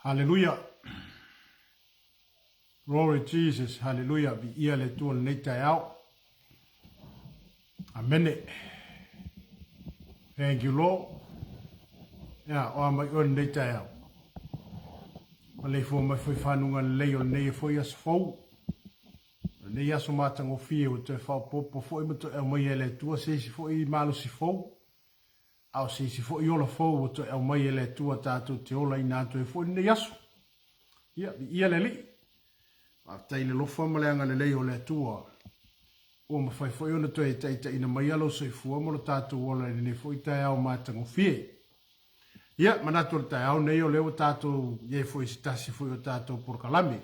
Haleluia. Glory Jesus. Haleluia. Viia le Atua i lenei taeao. Amene. Thank you, Lord. Ia, o a mai oe lenei taeao. Ma leifua mai foi fanuga lelei o lenei e foi aso fou. O lenei aso matagofie ua toe faaopoopo foi ma toe aumaia e le Atua se isi foi malosi fou. A o se isi foi ola fou ua toe aumaia e le Atua tatou te olaina atu ai foi lenei aso. Ia, viia le Alii. Faafetai i le alofa ma le agalelei o le Atua. Ua mafai foi ona toe taitaiina maia lou soifua ma lo tatou ola i lenei foi taeao matagofie. Ia, manatu o le taeao nei o lea ua tatou i ai foi i se tasi foi o tatou polokalame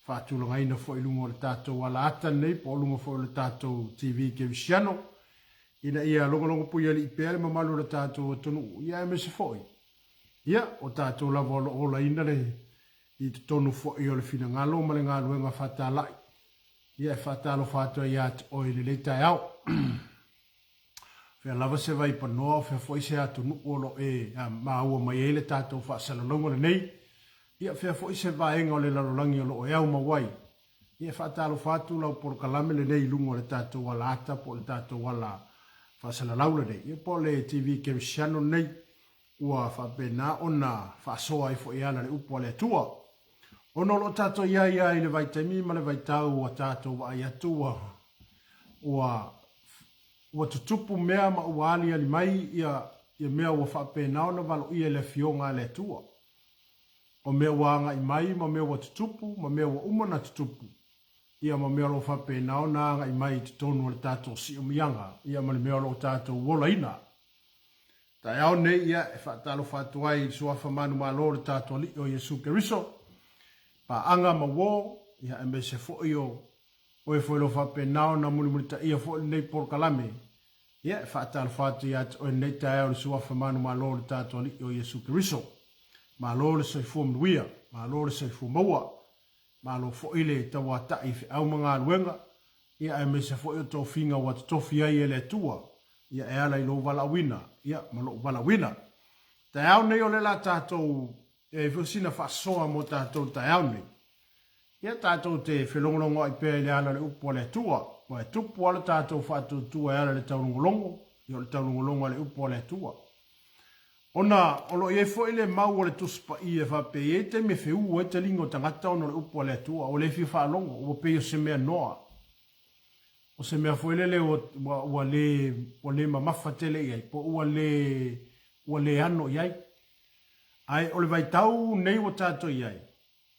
faatulagaina foi i luga o le tatou alaata lenei po o luga foi o le tatou TV Kerisiano ina ia logologo puialii pea le mamalu o le tatou atunuu, ia aemaise foi, ia, o tatou lava o lo o olaina le i totonu foi o le finagalo ma le galuega faatalai. Ia, e faatalofa atu ai ia te oe i lenei taeao. Fea lava se vaipanoa, o fea foi se atunuu o lo o e maua mai ai le tatou faasalalauga lenei, ia, fea foi se vaega o le lalolagi o lo o e aumau ai, Ia e faatalofa atu lau polokalame lenei i luga o le tatou alaata po o le tatou ala faasalalau lenei, ia po o le TV Kerisiano lenei ua faapena ona faasoa ai foi e ala le upu a le Atua. Ona o lo o tatou i ai lava i le vaitaimi ma le vaitau ua tatou vaai atu ua ua ua tutupu mea ma ua aliali mai ia ia mea ua faapena ona valoia e le Afioga a le Atua. O mea ua agai mai ma mea ua tutupu ma mea ua uma ona tutupu, ia ma mea o lo o faapena ona agai mai i totonu o le tatou siomiaga, ia ma le mea o lo o tatou olaina. Taeao nei, ia, e faatalofa atu ai i le Suafa manumalo o le tatou Alii o Iesu Keriso, paaga ma uo, ia, aemaise foi o oe foi o lo o faapena ona mulimulitaia foi lenei polokalame, Ia, e faatalofa atu ia te oe lenei taeao i le Suafa manumalo o le tatou Alii o Iesu Keriso. Malo le soifua manuia, malo le soifua maua, malo foi le tauatai i feau ma galuega, ia aemaise foi o tofiga ua totofi ai e le Atua, ia e ala i lou valaauina, ia ma lou valaauina. Taeao nei o lea la tatou e ai foi sina faasoa mo tatou taeao nei. Ia tatou te felogologoai pea i le ala o le upu a le Atua, aua e tupu lava lo tatou faatuatua e ala i le taulogologo, ia o le taulogologo a le upu a le Atua. Ona o lo o i ai foi le mau o le Tusi Paia e faapea, e i ai taimi e feuu ai taliga o tagata ona o le upu a le Atua, ua le fia faalogo, ua pei o se mea noa, o se mea foi lele ua, ua, ua le, ua le mamafa tele i ai, po ua le, ua le ano i ai. Ae o le vaitau nei ua tatou i ai,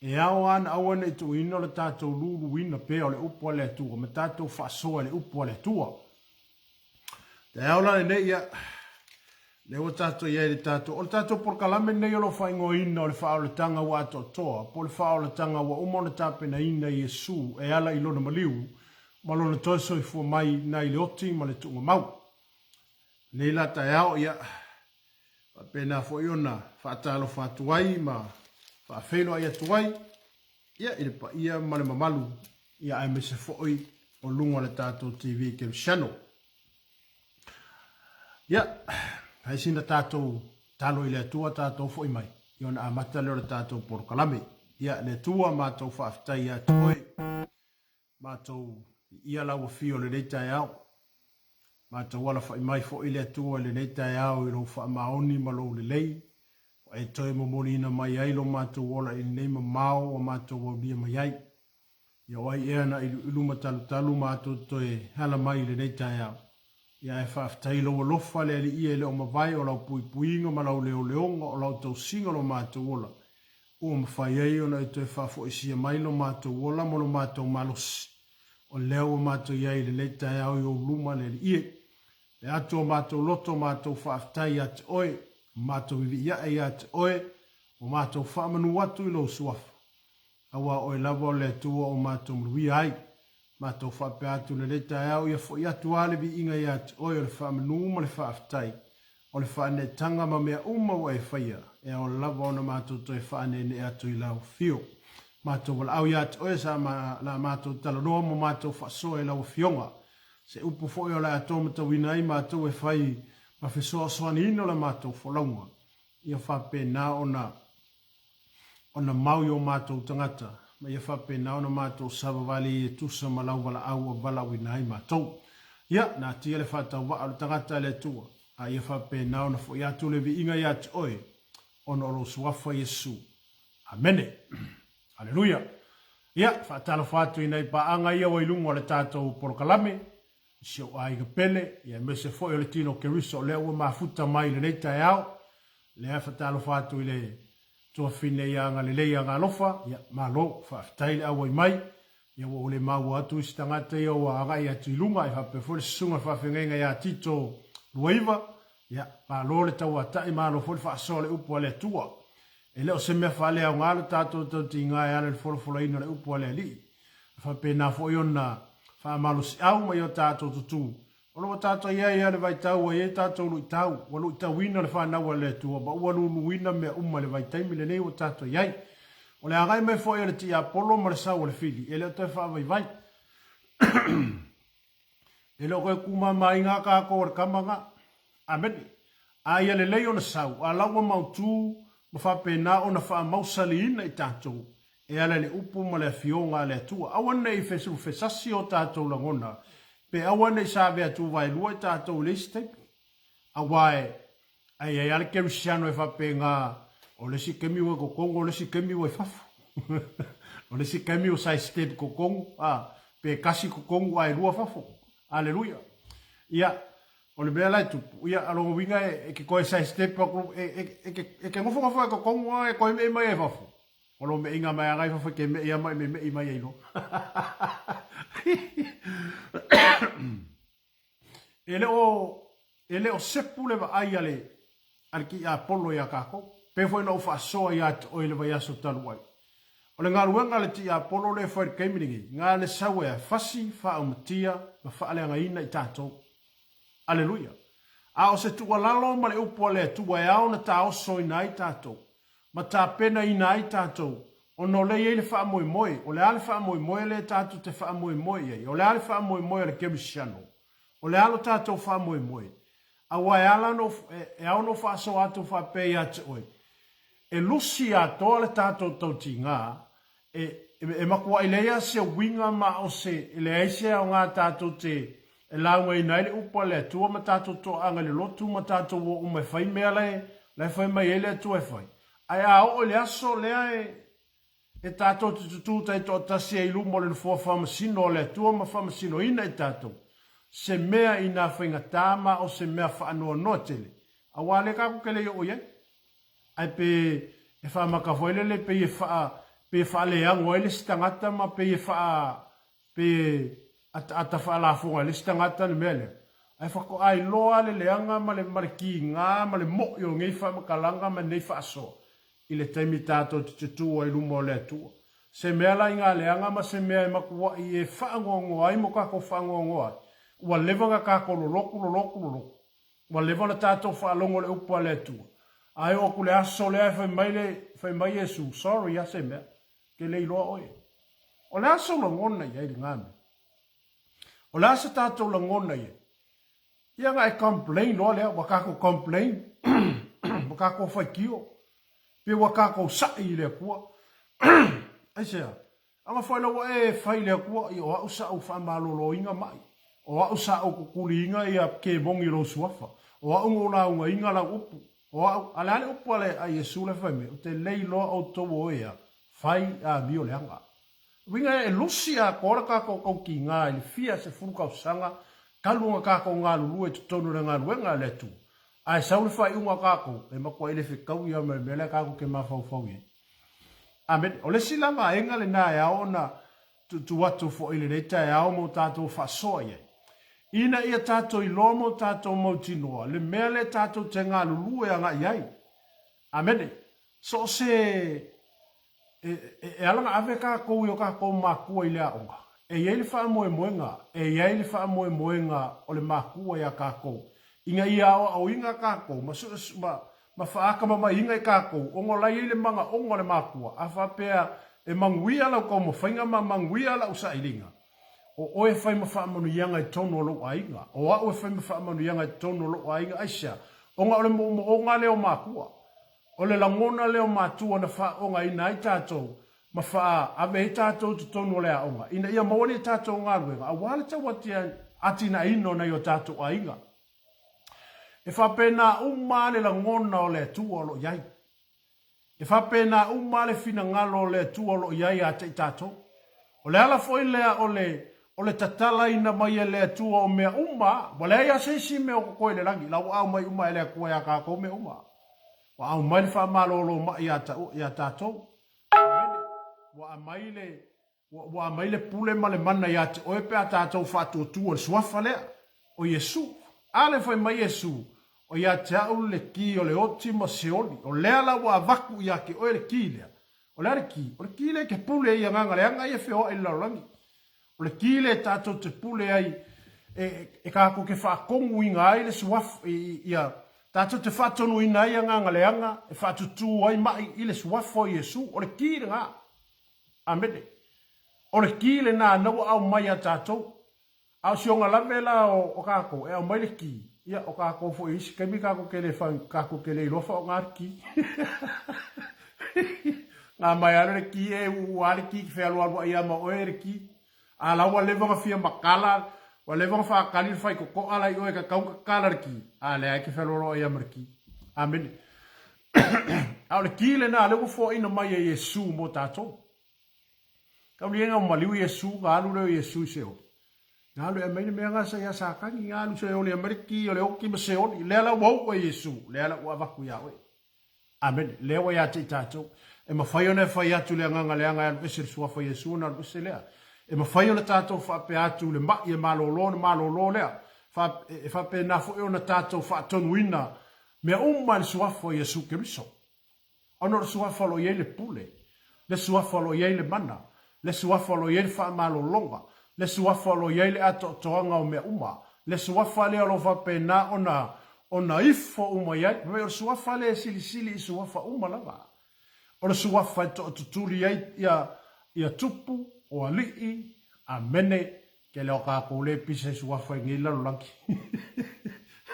E ao lava ona aua ne i tuuina lo tatou luluina pea o le upu a le Atua ma tatou faasoa i le upu a le Atua. Taeao la lenei, ia, lea ua tatou i ai i le tatou, o le tatou polokalame lenei o lo o faaigoaina o le faaolataga ua atoatoa, po o le faaolataga ua uma ona tapenaina e Iesu e ala i lona maliu ma lona toe soifua mai nai le oti ma le tuugamau. Nei la taeao, ia, faapena foi ona faatalofa atu ai ma faafeiloai atu ai ia, i le paia ma le mamalu ia, aemaise foi o luga o le tatou TV Game Channel. Ia, hai sina tatou talo i le Atua tatou foi mai, ia ona amata lea o le tatou polokalame. Ia, le Atua matou faafetai ia te oe. Matou ia lau afio i lenei taeao. Matou alafai mai foi le Atua i lenei taeao i lou faamaoni ma lou lelei, ua e toe momoliina mai ai lo matou ola i lenei mamao ua matou aulia mai ai. Ia o ai ea na iluilu ma talutalu matou toe ala mai i lenei taeao. Ia ae faafetai i lou alofa le Alii e le o mavae o lau puipuiga ma lau leoleoga o lau tausiga o lo matou ola, ua mafai ai ona e toe faafoisia mai lo matou ola ma lo matou malosi. O lea ua matou i ai i lenei taeao i ou luma le Alii e. Le atu o matou loto matou faafetai ia te oe, matou vivii ae ia te oe, ua matou faamanu atu i lou suafa. Aua o oe lava o le Atua o matou manuia ai. Matou faapea atu lenei taeao ia foi atu a le viiga ia te oe o le faamanu ma le faafetai, o le faaneetaga ma mea uma ua e faia, e ao lava ona matou toe faaneenee atu i lau afio. Matou valaau ia te oe sa ma la matou talanoa ma matou faasoa i lau afioga. Se upu foi o le a tōmatauina ai mātou e whai ma fesoasoaniina o la mātou folauga, ia faapena ona ona mau i o mātou tagata, ma ia faapena ona mātou savavali e tusa ma lau valaau ua valaauina ai mātou. Ia, natia le faatauvaa o le tagata e le Atua, a ia faapena ona foi atu le viiga ia te oe, ona o lou Suafa Iesu. Amene. Aleluia. Ia, faatalofa atu i nai paaga ia ua i luga o le tatou polokalame, i si ou aiga pele, ia aemaise foi o le tino Keriso o lea ua mafuta mai i lenei taeao. Lea faatalofa atu i le tuafine ia Agalelei Agalofa, ia malo, faafetai le auai mai. Ia ua ou le maua atu isi tagata ia ua agai atu i luga, e faapea foi le susuga faafeagaiga ia Tito Luaiva, ia malo le tauatai, malo foi le faasoa o le upu a le Atua. E le o se mea faaleaoga lo tatou tautiga e ala i le folafolaina o le upu a le Alii. E faapena foi ona faamalosiau mai o tatou tutū. O lo o tatou i ai lava le vaitau ua i ai tatou luitau, ua luitauina le fanau a le Atua ma ua luluina mea uma i le vaitaimi lenei ua tatou i ai. O le agai mai foi o le tiapolo ma le sau o le fili, e le o toe faavaivai. E le o toe kumamaina tatou e le tama na. Amene. A ia lelei ona sau, a la ua mautū ma faapena ona faamausaliina i tatou e ala i le upu ma le afioga a le Atua. Aua ne i fesulufesasi o tatou lagona, pe aua ne i savea tuvaelua i tatou i le isi taimi. Aua e, a i ai lava le kerisiano e faapena, o le isi taimi ua i totonu, o le isi taimi ua i fafo. O le isi taimi ua side step i totonu, a, pe tasi totonu ae lua fafo. Aleluia. Ia, o le mea la e tupu, ia, o lona uiga e te toe side step atu, e te nofonofo i totonu ae toe me'i mai ai i fafo. O lou meʻiga mai agai fafo e te meʻi a ma e meʻimeʻi mai ai loa. E le o, e le o sepu le vaai a le, a le tiapolo iā tatou. Pei foi ona ou faasoa ia te oe i le vaiaso talu ai. O le galuega a le tiapolo lea e fai i le taimi lenei, na le sau e fasi, faaumatia, ma faaleagaina i tatou. Aleluia! A o se tuualalo ma le upu a le Atua e ao ona taosoina ai tatou, ma tapenaina ai tatou, ona o lea e i ai le faamoemoe. O le a le faamoemoe lea tatou te faamoemoe i ai? O le a le faamoemoe a le kerisiano? O le a lo tatou faamoemoe? Aua e ala ona e ao ona ou faasoa atu faapea ia te oe, e lusi atoa le tatou tautiga, e, e matuai leai lava se uiga ma o se, e leai se aoga tatou te e laugaina ai le upu a le Atua ma tatou toaaga i le lotu ma tatou o uma e fai mea la e, la e fai mai ai le Atua e fai. Ae a oo i le aso lea e, e tatou te tutū taitoatasi ai i luma o le nofoa faamasino a le Atua ma faamasinoina i tatou, se mea inā faigata ma o se mea faanoanoa tele, aua lea tatou te le i oo i ai. Ae pe e faamata foi lele pei e faa, pei e faaleago ai le isi tagata ma pei e faa, pei e ataata faalafoga ai le isi tagata le mea lea. Ae faatoa iloa le leaga ma le, ma le kiga ma le mo'i o nei faamatalaga ma nei faasoa i le taimi tatou te tutū ai i luma o le Atua. Se mea la i ngā leaga ma se mea e matua'i e faanoanoa ai mo tatou faanoanoa ai, ua leva na tatou lolotu, lolotu, lolotu. Ua leva ona tatou faalogo i le upu a le Atua. Ae oo atu le aso lea e fai mai le, fai mai Iesu, sorry a se mea, ke le iloa oe. O le a sou lagona i ai lena mea? O le a se tatou lagona i ai? Ia na e complain loa lea, ua tatou complain, ua tatou faitio, pe ua tatou sa'i i le Atua. Aisea? Aga foi la ua e fai i le Atua, ia o a'u sa ou faamaloloina ma'i, o a'u sa ou kukuliina ia kemoni i lou suafa, o a'u na ou laugaina lau upu, o a'u, a le a le upu a le a Iesu la e fai mai, ou te le iloa outou o ea, fai amio leaga. Uiga e lusi atoa le tatou tautiga i le fia sefulu tausaga talu ona tatou galulue i totonu o le galuega a le Atua, ae sau le faaiuga a tatou, e matuai le fetaui lava ma le mea lea tatou te mafaufau i ai. Amene. O le isi la vaega lena e ao ona tuutuu atu foi i lenei taeao mo tatou faasoa i ai. Ina ia tatou iloa ma o tatou mautinoa le mea lea tatou te galulue agai ai. Amene. So o se e, e, e ala ona ave tatou i o tatou makua i le aoga, e i ai le faamoemoega, e i ai le faamoemoega o le makua iā tatou, ina ia aoaoina tatou ma, ma, ma faakamamaiina i tatou, ona o la e i ai le manaoga o le makua, a faapea e manuia lau taumafaiga ma manuia lau sailiga, O oe e fai ma faamanuiaga i totonu o lou aiga. O au e fai ma faamanuiaga i totonu o lou aiga. Aisea? Ona o le moomooga lea o matua. O le lagona lea o matua na faaaogaina ai tatou ma faaave ai tatou i totonu o le aoga ina ia maua ni a tatou galuega aua le tau atinaeina o nai o tatou aiga. E faapena uma lava le lagona o le Atua o lo o i ai. E faapena uma lava le finagalo o le Atua o lo o i ai ia te i tatou. O le ala foi lea o le, o le tatalaina mai e le Atua o mea uma lava. Ua leai lava se isi mea o totoe i le lagi, la ua aumai uma e le Atua ia tatou mea uma. Ua aumai le faamalolo mai ia, ia tatou. Amene. Ua aumai le, Ua, ua aumai le pule ma le mana ia te oe pe a tatou faatuatua i le Suafa lea, o Iesu. A lea fai mai Iesu, O ia te au le ki o le oti ma Seoli. O lea la ua avatu ia te oe le ki lea. O le a le ki? O le ki lea e te pule ai i agaga leaga ia e feoai i le lalolagi. O le ki lea tatou te pule ai, e, e tatou te faatonuina ai le Suafa, i, ia, tatou te faatonuina ai agaga leaga e faatutū ai mai i le Suafa o Iesu. O le ki lena. Amene. O le ki lena na ua aumai ia tatou. A o si ona lave la o, o kakou, e aumai le ki, ia, o kakou foi i isi taimi kakou ke le fa, kakou ke le iloa faaaoga le ki. Na mai lava le ki e uu lava le ki ke fealualuai ia ma oe le ki. A la ua leva ona fia makala, ua leva ona faatali le faitotoa la i oe e tatau ona tatala le ki, a leai e te fealualuai ia ma le ki. Amene. A o le ki lena lea ua foaina mai e Iesu mo tatou. Tauliega ua maliu Iesu, na alu lea o Iesu i Seoli. Na alu e aumai le mea na sa ia Satani, na alu Seoli e aumai le ki o le oti ma Seoli. Lea la ua uu e Iesu, lea la ua avatu ia oe. Amene. Lea ua ia te i tatou. E mafai ona e fai atu le agaga leaga e alu ese le suafa Iesu ona alu ese lea. E mafai ona tatou faapea atu le mai e malolo ona malolo lea. E faapena foi ona tatou faatonuina Mea uma i le Suafa o Iesu Keriso. Ona o le Suafa o lo o i ai le pule, le Suafa o lo o i ai le mana, le Suafa o lo o i ai le faamalologa, le Suafa o lo o i ai le atoatoaga o mea uma, le Suafa lea o lo o faapena ona ona ifo uma i ai. Fai mai o le Suafa lea e silisili i Suafa uma lava. O le Suafa e toatutuli ai ia ia tupu, o alii, amene, Tele o kakou le pisa i suafa i nei lalolagi.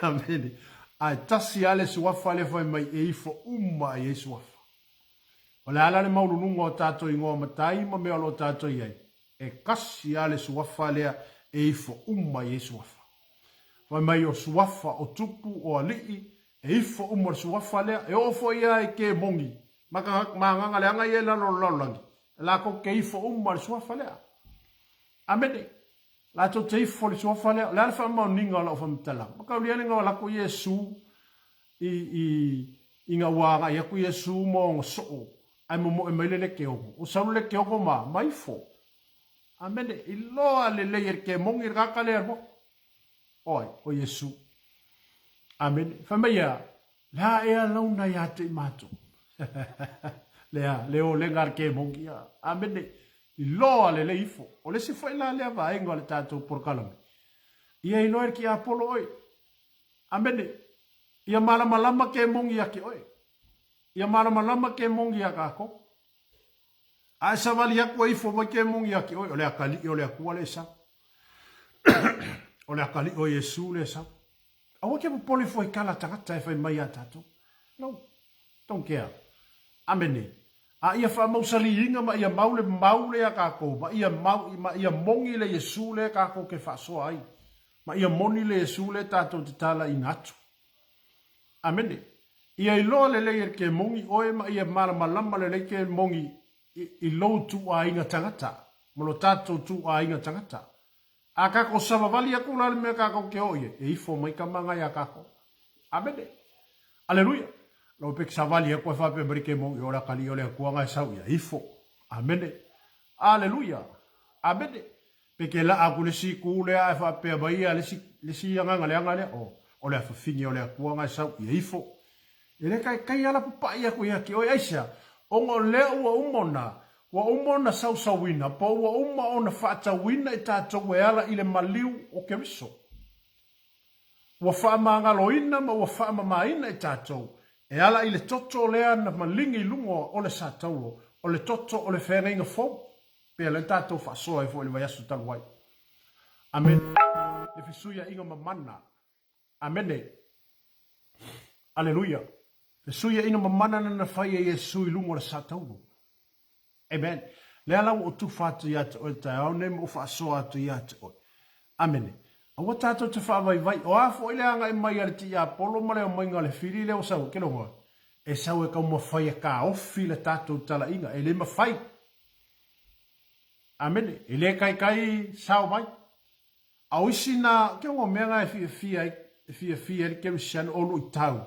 Amene. Ae tasi lava le suafa lea fai mai e ifo uma ai ai suafa. O le a la le maululuga o tatou igoa matai ma mea o lo o tatou i ai? E kasi lava le suafa lea e ifo uma ai ai suafa. Fai mai o suafa o tupu o alii e ifo uma le suafa lea. E oo foi lava i kemoni ma agaga leaga ia i lalo o le lalolagi, latou te ifo uma i le suafa lea. Amene. Latou te ifo le suafa lea. O le a le faamaoniga o lau faamatalaga? Mataulia le na lako Iesu i, i, ina ua agai atu Iesu ma ona soo, ae momoe mai le lekeogo. Ua sau le lekeogo ma, ma ifo. Amene. Iloa lelei e le kemoni le tagata lea e alu atu. O ai? O Iesu. Amene. Fai mai ia, Le a ea launa ia te i matou? Lea, le olega a le kemoni ia. Amene. Iloa lelei ifo. O le isi foi la lea vaega o le tatou polokalame. Ia iloa e le tiapolo oe. Amene. Ia malamalama kemoni ia te oe. Ia malamalama kemoni ia kakou. A e savali atu e ifo mai kemoni ia te oe, o le atalii o le Atua le e sau. O le atalii o Iesu le e sau. Aua ke popole fua i tala a tagata e fai mai ia tatou. No. Don't care. Amene. A ia faamausaliina ma ia mau le mau lea kakou, ma ia mau, ma ia moni le Iesu lea kakou ke faasoa ai. Ma ia moni le Iesu lea tatou te talaina atu. Amene. Ia iloa lelei e le kemoni oe ma ia malamalama lelei kemoni i, i lou tuuaiga tagata, ma lo tatou tuuaiga tagata. A kakou savavali aku la le mea kakou ke oo i ai, e ifo mai ka maga ia kakou. Amene. Aleluia. Lau pe savali aku e faapea mai ke mo i ora kali o le Akua nga e sau ia ifo. Amene. Aleluia. Amene. Pe ke laa aku le si ku lea e faapea mai ia le si, le si agaga leaga lea, o, o le afafine o le Akua nga e sau ia ifo. E le taitai lava papaʻi aku ia te oe, aisea? Ona o lea ua uma ona, ua uma ona sausauina, po ua uma ona faatauina i tatou e ala i le maliu o Keriso. Ua faamagaloina ma ua faamamaina i tatou e ala i le toto lea na maligi i luga o le sataulo, o le toto o le feagaiga fou, pei o lea na tatou faasoa ai foi i le vaiaso talu ai. Amene. Le fesuiaiga mamana. Amene. Aleluia. Fesuiaiga mamana na na fai e Iesu i luga o le satauro. Amen. Lea la ua ou tufa atu ia te oe i le taeao nei ma ou faasoa atu ia te oe. Amene. Aua tatou te faavaivai. O a foi le agai mai a le tiapolo ma le omaiga a le fili lea ua sau ai, ke logoa? E sau e taumafai e taofi le tatou talaiga. E le mafai. Amene. E le taitai sao mai. A o isi na, ke o mea na e fiafia ai, e fiafia ai le kerisiano o luitau.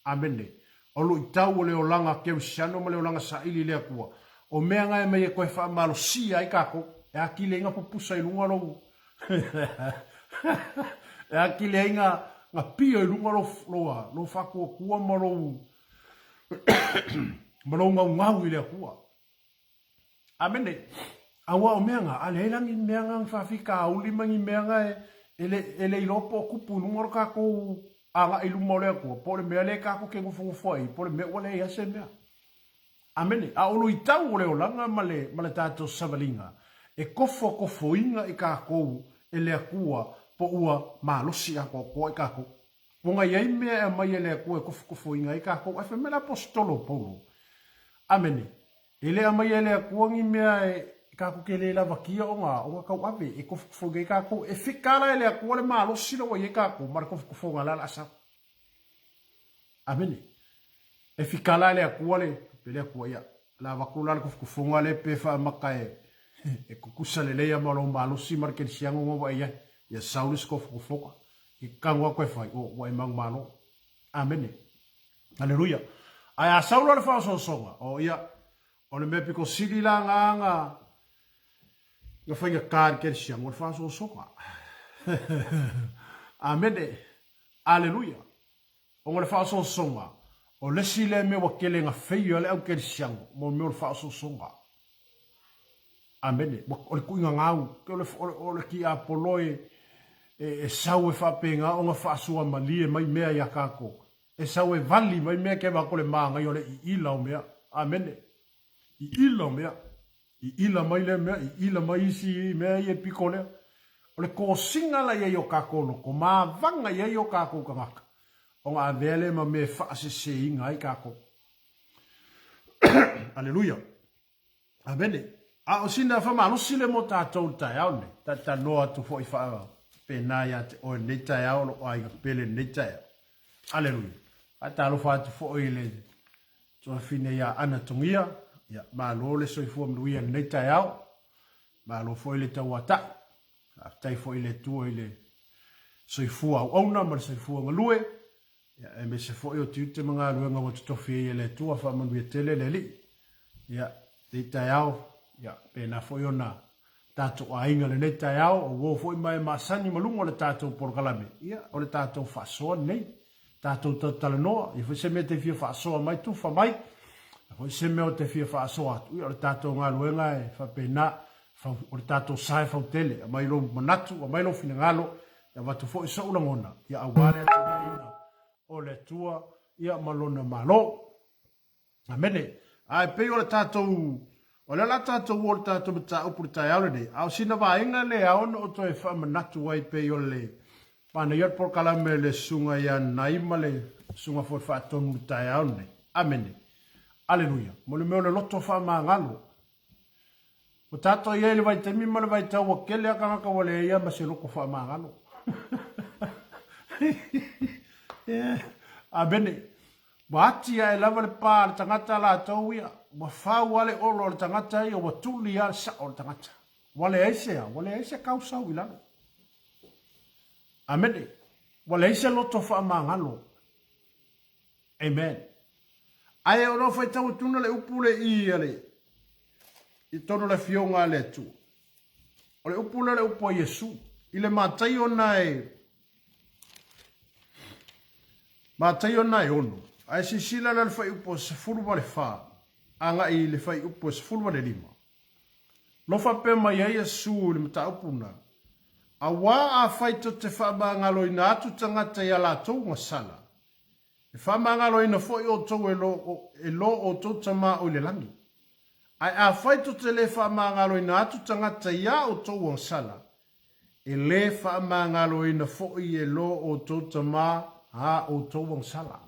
Amene. O luitau o le olaga kerisiano ma le olaga saili i le Atua. O mea na e aumai e toe faamalosia ai tatou. E atili ai na pupusa i luga lou e atili ai na na pio i luga lou lou lou faatuatua ma lou ma lou naunau i le Atua. Amene. Aua o mea nga, a leai la ni mea nga ni faafitauli ma ni mea nga e, e le, e le iloa po o tupu i luga o le tatou agai i luma o le Atua, po o le mea lea tatou te nofonofo ai, po o le mea ua leai lava se mea. Amene. A o luitau o le olaga ma le, ma le tatou savaliga, e kofokofoina i tatou e le Atua po ua malosi atoatoa i tatou. Ona e i ai mea e aumai e le Atua e kofokofoina ai tatou. Ae fai mai le Aposetolo o Paulo, Amene. E le aumaia e le Atua ni mea e tatou te le lavakia ona, ona tauave, e kofokofoina ai tatou. E fika la e le Atua le malosi la ua i ai tatou ma le kofokofoga la o le a sau. Amene. E fika la e le Atua le, pe le Atua, ia, o le a avatu la le kofokofoga lea pe faamata e, e tutusa lelei lava ma lou malosi ma le kerisiano na ua e i ai. Ia sau le isi kofokofoga. I kanu atu e fai, o, ua e manumalo. Amene. Aleluia. Ae a sau loa le faaosoosoga, o ia, o le mea pito sili la nga nga nga faigata i le kerisiano, o le faaosoosoga. Amene. Aleluia. Ona o le faaosoosoga, o le isi lea mea ua tele na feia le au kerisiano, mo le mea o le faaosoosoga. Amene. O le tuuina gau, o le, o le, o le tiapolo e, e, e sau e faapena ona faasuamalie mai mea iā tatou. E sau e vali mai mea ke vako le māngai o le iila o mea. Amene. Iila o mea. Iila mai lea mea, iila mai isi mea ia e piko lea. O le kosiga la i ai o kākou loko, mavaga i ai o kākou tagata, ona avea lea ma mea e faaseseina ai kākou. Aleluia. Amene. A o sina faamalosi lea mo tatou i le taeao lenei. Talanoa atu foi faapena ia te oe i lenei taeao, lou aiga pele i lenei taeao. Aleluia. Faatalofa atu foi i le tuafafine ia Ana Togia. Ia, malo le soifua manuia i lenei taeao. Malo foi le tauatai. Faafetai foi i le Atua i le soifua auauna ma le soifua galue. Ia, aemaise foi o tiute ma galuega ua totofi ai e le Atua, faamanuia tele le Alii. Ia, lenei taeao, ia, pena foi ona tatou aiga lenei taeao, o uo foi ma e masani ma luga o le tatou polokalame, ia, o le tatou faasoa lenei, tatou talatalanoa, ia foi se mea te fia faasoa mai, tufa mai, ia foi se mea o te fia faasoa atu, ia, o le tatou galuega e faapena, o le tatou sa e fautele, aumai lou manatu, aumai lou finagalo, E avatu foi soʻu lagona, ia aua le atinaeina o le Atua ia ma Lona Malo. Amene. A e pei o le tatou, o lea la tatou o le tatou mataupu i le taeao lenei, a o sina vaega lea e ao ona ou toe faamanatu ai pei o le manaia o le polokalame le Susuga ia Nai ma le Susuga foi Faatonu i le taeao lenei. Amene. Aleluia. Mo le mea o le loto faamagalo. Ua tatou i ai i le vaitaimi ma le vaitau ua tele a tagata ua leai lava ma se loto faamagalo. Amene. Ua ati ae lava le pa a le tagata latou ia, ua fau lava le olo a le tagata ia, ua tuli lava le sao o le tagata. Ua leai se a? Ua leai se kausau i lalo. Amene. Ua leai se loto faamagalo. Amen. Ae o lo faitau atuna le upu le i a le i tonu le afioga a le Atua. O le upu lea o le upu a Iesu. I le Mataio na e Mataio na e ono. Ae sisila la le fuaiupu 14 agai i le fuaiupu 15. Lo faapea mai ai Iesu i le mataupu na, Auā afai tou te faamagaloina atu tagata i a latou gasala, E faamagaloina foi outou e lo, e lo outou Tama o i le lagi. Ae afai tou te le faamagaloina atu tagata iā outou agasala, E lē faamagaloina foi e lo outou Tama a outou agasala.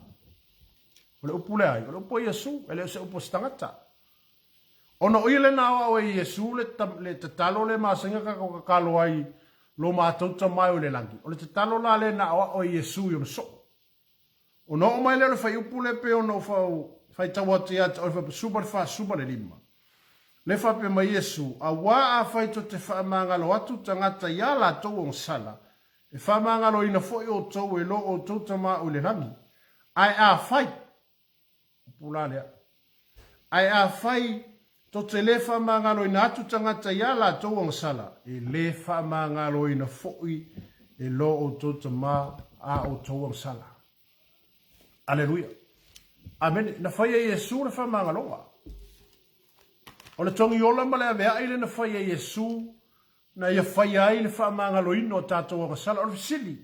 O le upu lea ai, o le upu a Iesu, e le o se upu a se tagata. Ona o ia lea na aoao e Iesu le, le tatalo lea masani ona tatou tatalo ai, Lo matou Tama e o i le lagi. O le tatalo la lea na aoao e Iesu i ona soo. Ona oo mai lea o le fuaiupu lea pei ona ou faitau atu ia te oe 14, 15. Lea faapea mai Iesu, Auā afai tou te faamagalo atu tagata iā latou agasala, e faamagaloina foi outou e lo outou Tama o i le lagi. Ae afai, upu la lea, ae afai tou te lē faamagaloina atu tagata iā latou agasala, e lē faamagaloina foi e lo outou Tama a outou agasala. Aleluia. Amene. Na fai e Iesu le faamagaloga. O le togiola ma le aveai le na fai e Iesu na ia faia ai le faamagaloina o tatou agasala. O le fesili,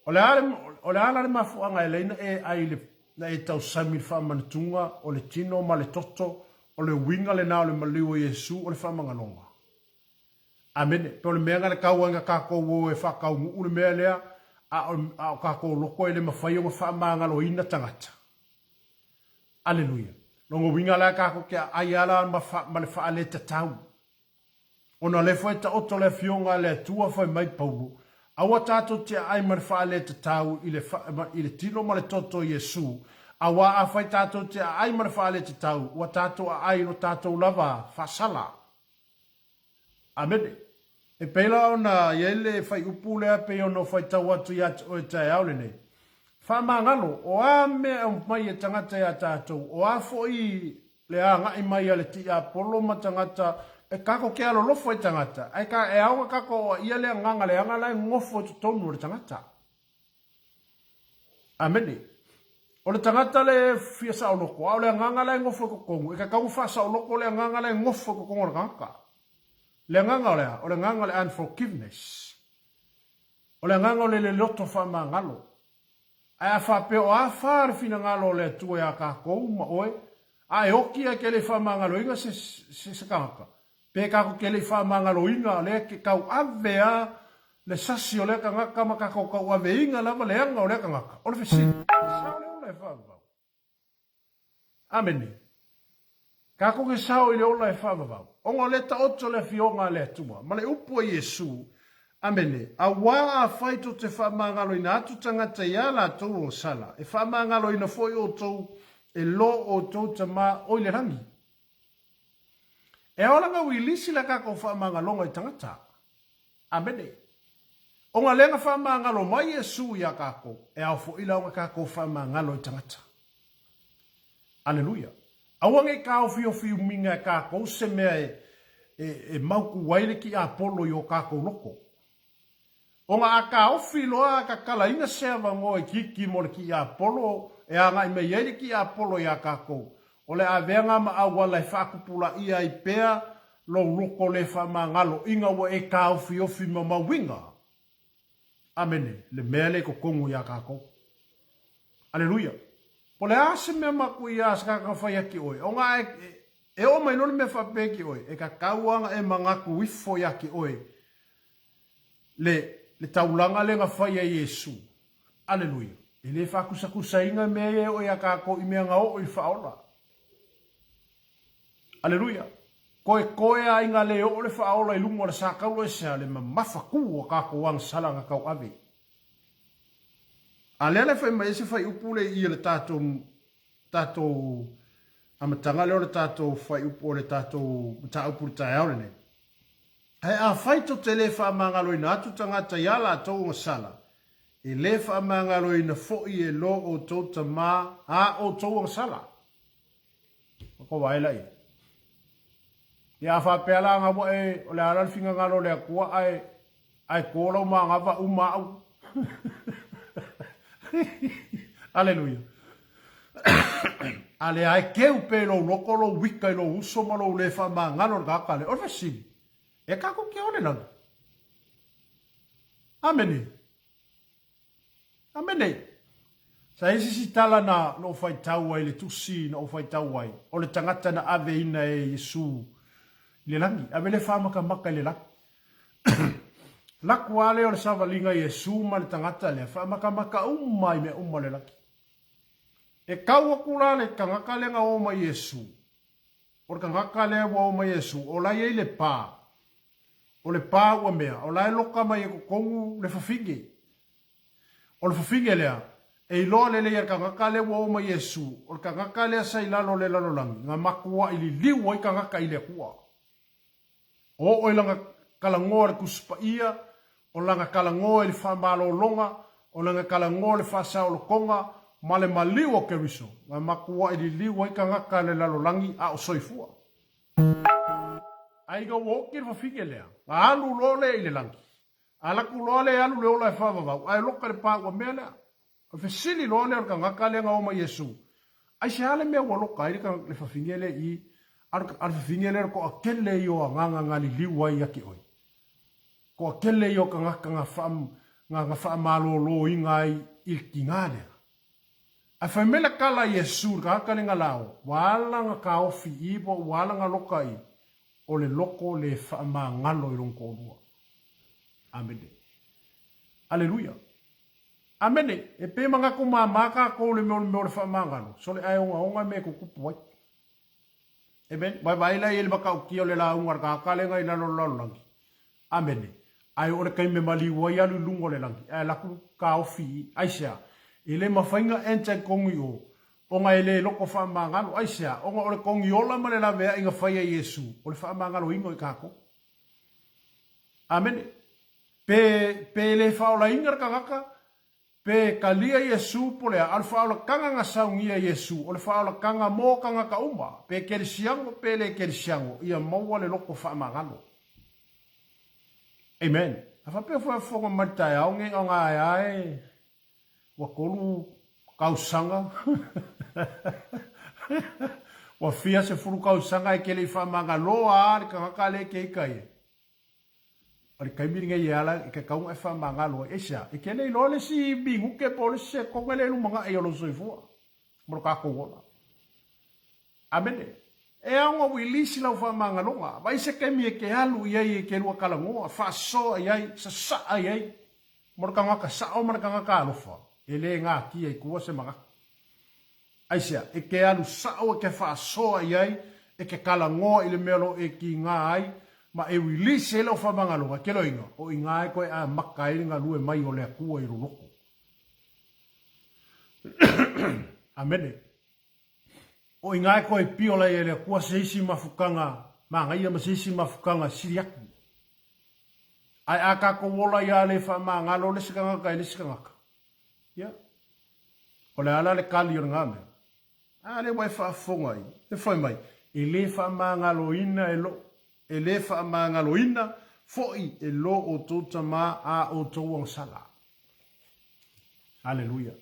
o le a le, o le a la le mafuaaga e alai na e ai le, na e tausami i le faamanatuga o le tino ma le toto, o le uiga lena o le maliu o Iesu o le faamagaloga? Amene. Pe o le mea na le tau ai na tatou o e faataunuu le mea lea, a o, a o tatou loko e le mafai ona faamagaloina tagata. Aleluia. Lona uiga la tatou te aai a la ma, fa, ma le faaletatau. Ona o lea foi e taoto le Afioga a le Atua fai mai Paulo, aua tatou te aai ma le faaletatau i le, fa, i le tino ma le toto o Iesu, auā afai tatou te aai ma le faaletatau, ua tatou aai i lo tatou lava faasala. Amene. E pei la ona i ai le fuaiupu lea pei ona ou faitau atu ia te oe taeao lenei. Faamagalo, o a mea e aumai e tagata iā tatou, o a foi le agai mai a le tiapolo ma tagata, e tatou te alolofa i tagata, ae e ao ona tatou aoaia le agaga leaga la e nofo i totonu o le tagata. Amene. O le tagata le fia saoloko, a o le agaga la e nofo i totonu, e tatau ona faasaoloko le agaga la e nofo i totonu o le tagata. Le agaga o le a? O le agaga o le unforgiveness. O le agaga o le le loto faamagalo. Ae a faapea o a fa le finagalo o le Atua iā tatou ma oe, a e oti ae ke le faamagaloina se, se, se tagata, Pe tatou te le i faamagaloina lea ke tauave a le sasi o lea tagata ma tatou tauaveina lava le aga o lea tagata. O le fesili, e sao le ola e faavavau? Amene. Tatou te sao i le ola e faavavau, ona o lea taoto le Afioga a le Atua, ma le upu a Iesu, Amene, auā afai tou te faamagaloina atu tagata iā latou agasala, e faamagaloina foi outou e lo outou Tama o i le lagi. E ao la gauilisi la tatou faamagaloga i tagata. Amene. Ona lea na faamagalo mai Iesu iā tatou, e ao foi la ona tatou faamagalo i tagata. Aleluia. Aua nei taofiofi umiga e tatou se mea e, e, e mautu ai le tiapolo i o tatou loko. Ona a taofi loa a tatalaina se avanoa itiiti mo le tiapolo e agai mai ai le tiapolo iā tatou, o le aveaga ma auala e faatupulaia ai pea lou loko le faamagalo ina ua e taofiofi mamauina. Amene, le mea lea i totonu iā tatou. Aleluia. Po o le a se mea matuia se tagata na fai ake oe, ona e, e oo mai loa le mea faapea ki oe, e tatau lava ona e manatu ifo iā te oe le, le taulaga lea na fai e Iesu. Aleluia. E le faakusatusaina mea ia e oo iā tatou i mea na oo i le faaola. Aleluia. Koekoe a ina le oo le faaola i luga o le sa taulo ese a le mamafa ku o tatou agasala na tauave. A lea la e fai mai ai se fuaiupu lea i i o le tatou, tatou amataga lea o le tatou fuaiupu o le tatou mataupu i le taeao lenei. Ae afai tou te le faamagaloina atu tagata iā latou agasala, e le faamagaloina foi e lo outou Tama a outou agasala. Ko wae la ia. Ia a faapea la nga ua e, o le a la le finagalo o le Atua ae, ae ko lau magava uma au. Aleluia. A lea e keu pe lou loko lou wika i lou uso ma lou le faamagalo i le tagata lea. O le fesili, e tatou te o le lagi? Amene. Amene. Sa i ai se isi tala na ou faitau ai i le tusi na ou faitau ai, o le tagata na aveina e Iesu i le lagi, ave le faamakamaka i le lagi. Laku lava lea o le savaliga a Iesu ma le tagata lea, faamakamaka uma i mea uma o le lagi. E kau aku la le tagata lea na o ma Iesu, o le tagata lea ua o ma Iesu, o la e i ai le pa. O le pa ua mea, o la e loka mai e totonu le fafine. O le fafine lea, e iloa lelei e le tagata lea ua oo mai Iesu, o le tagata lea sa i lalo o le lalolagi, na matuai liliu ai tagata i le Atua. O oo i lana talanoa i le Tusi Paia, o lana talanoa i le faamalologa, o lana talanoa i le faasaolotoga, ma le maliu o Keriso, na matuai liliu ai tagata o le lalolagi a o soifua. Ae ina ua oti le fafine lea, na alu loa lea i le lagi. A alu atu loa lea e alu le ola e faavavau, ae loka le pa ua mea lea. O le fesili loa lea o le tagata lea na o ma Iesu, Aisea le mea ua loka ai le fafine lea i i, a o le fafine lea o le toatele ia o agaga na liliu ai ia te oe? Toatele ia o tagata na faamaloloina ai i le tiga lea. Ae fai mai le tala a Iesu i le tagata lea na lao, Ua ala na taofi i i po ua ala na loka i, o le loko le faamagalo i lona toalua. Amene. Aleluia. Amene. E pei e manatu māmā kākou i le mea o le mea o le faamagalo, sole ae ogaoga mea e tutupu ai. Amen. Vaevae la i ai le matautia o le lauga a le tagata lea na i lalo o le lalolagi. Amene. Ae oo le taimi e maliu ai alu i luga o le lagi, ae alu atu taofi i i. Aisea? E le mafai na enter i totonu i o, ona e le loko faamagalo. Aisea? Ona o le togiola ma le laveai na fai e Iesu, o le faamagaloina o i tatou. Amene. Pe, pe le faaolaina le tagata, Pe talia Iesu po le a, a o le faaolataga na saunia e Iesu, o le faaolataga mo tagata uma, pe kerisiano pe le kerisiano, ia maua le loto faamagalo. Amen. A faapea foi a fofoga mai le taeao nei o nga ae ua kolu kausaga ua fia sefulu kausaga e ke le i faamagalo a le tagata le ke ika ia. O le taimi lenei e ala i ke kauga e faamagalo ai. Aisea? E te le iloa le isi minute po o le isi sekone lea e lumanai o lou soifua ma lo tatou ola. Amene. E ao ona uilisi lau faamagaloga. Vaai se taimi e te alu i ai e te lua talanoa, faasoa i ai, sasaa i ai mo le tagata sao ma le tagata alofa, e le natia i tua se manatu. Aisea? E te alu sao e te faasoa i ai, e te talanoa i le mea o lo o e kīnā ai, ma e release ai lau faamagaloga, e te loiga, o i ina e toe amata ai le galue mai o le Atua i lou loto. Amene. O i ina e toe piola ai e le Atua se isi mafutaga manaia ma se isi mafutaga sili atu. Ae a tatou ola ia le faamagalo le isi tagata i le isi tagata, Ia, o le a la le kali o lena mea? A lea ua e faafofoga i, e fai mai, e le faamagaloina e lo, e le faamagaloina foi e lo outou tama a outou agasala. Aleluia.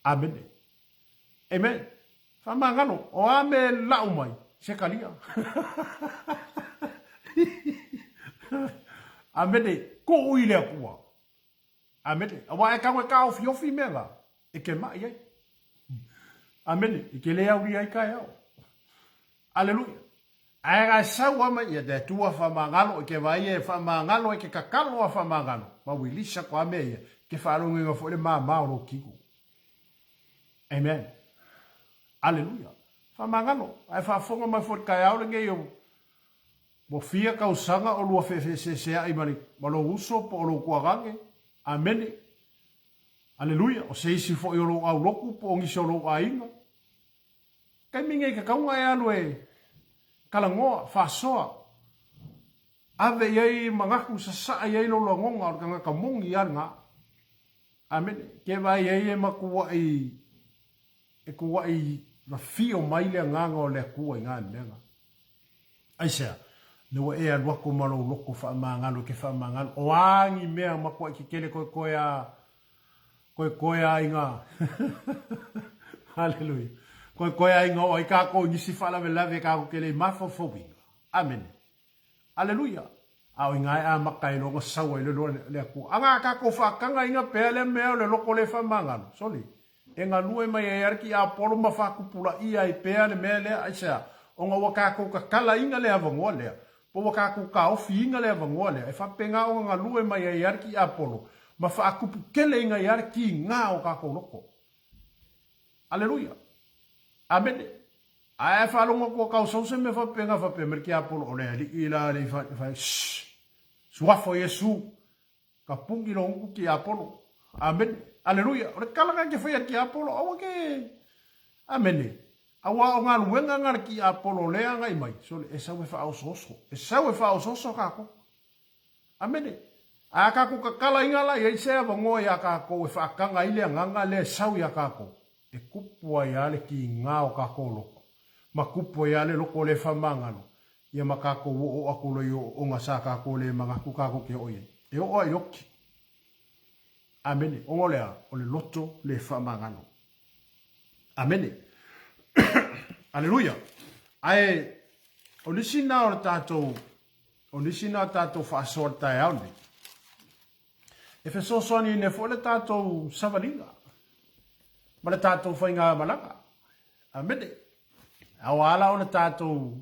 Amene. Amen. Faamagalo, o a mea e lau mai, se kalia. Amene. Kuu i le Atua. Amene. Aua e kau e kāofiofi mea la, e ke maʻi ai. Amene. I ke le aulia ai kaeao. Aleluia. Ae ga e sau a mai ia te Atua whamangalo, i ke vai e whamangalo, e ke kakalo a whamangalo. Ma wilisa ko a mea ia, ke whaalongenga fo le māmā o lo kiko. Amen. Aleluia. Whamangalo. Ae whaafonga mai fo le kaeao le ngei o Ua fia kausaga o lua feefeeseeseai ma le, ma lou uso po o lou tuagage. Amene. Aleluia. O se isi foi o lou aulotu po o nisi o lou aiga. Taimi nei ke kauga e alu e talanoa, faasoa, ave i ai manatu, sasaa i ai lou lagoga o le tagata moni ia lena. Amene. Ke vaai ai e matuai e kuaʻi mafio mai le agaga o le Akua i ngā mea ngā. Aisea, le ua e alu aku ma lou loko faamagalo i ke faamagalo, o a ni mea makuaʻi kekele koekoe a, koekoe a i ngā, Haleluia, koekoe a i ngā o ai kākou i nisi faalavelave kākou ke le i mafaufauina. Amene. Aleluia! A o i ngā e amata ai loa sau ai loa le Akua. A ngā kākou whaakanga inga pea lea mea o le loko le whamangalo. Soli, e galue mai ai ara ki Apolo ma whakupula ia ai pea le mea lea, aisea, ona ua kākou kakala inga le awangoa lea. Po ua kākou kāofiina le avanoa lea e faapena ona galue mai ai a le tiapolo ma faatuputeleina ai a le kīgā o kākou loko. Aleluia! Amene! Ae a faalogo atu a kausau se mea faapena faapea mai le tiapolo o le alii la le i fai, shh! Suafa o Iesu! Ka puni lou utu tiapolo. Amene. Aleluia. O le tala na te faia tiapolo, aua ke... Amene. Aua o galuega na le tiapolo lea agai mai, sole, e sau e faaosooso. E sau e faaosooso kākou. Amene. A kākou tatalaina la i ai se avanoa iā kākou e faataga ai le agaga lea e sau iā kākou, e kupu ai lava le kīgā o kākou loko, ma kupu ai lava le loko le faamagalo, ia ma kākou o'o aku loa i o'o'oga sa kākou le manatu kākou ke o'o i ai. E o'o a i oki. Amene. Ona o le a? O le loto le faamagalo. Amene. Aleluia. Ae, o nisi na o le tātou, o nisi na o tātou faasoa le taeao nei, e fesoasoani ina foi le tātou savaliga ma le tātou faigamalaga. Amene. Aua ala ona tātou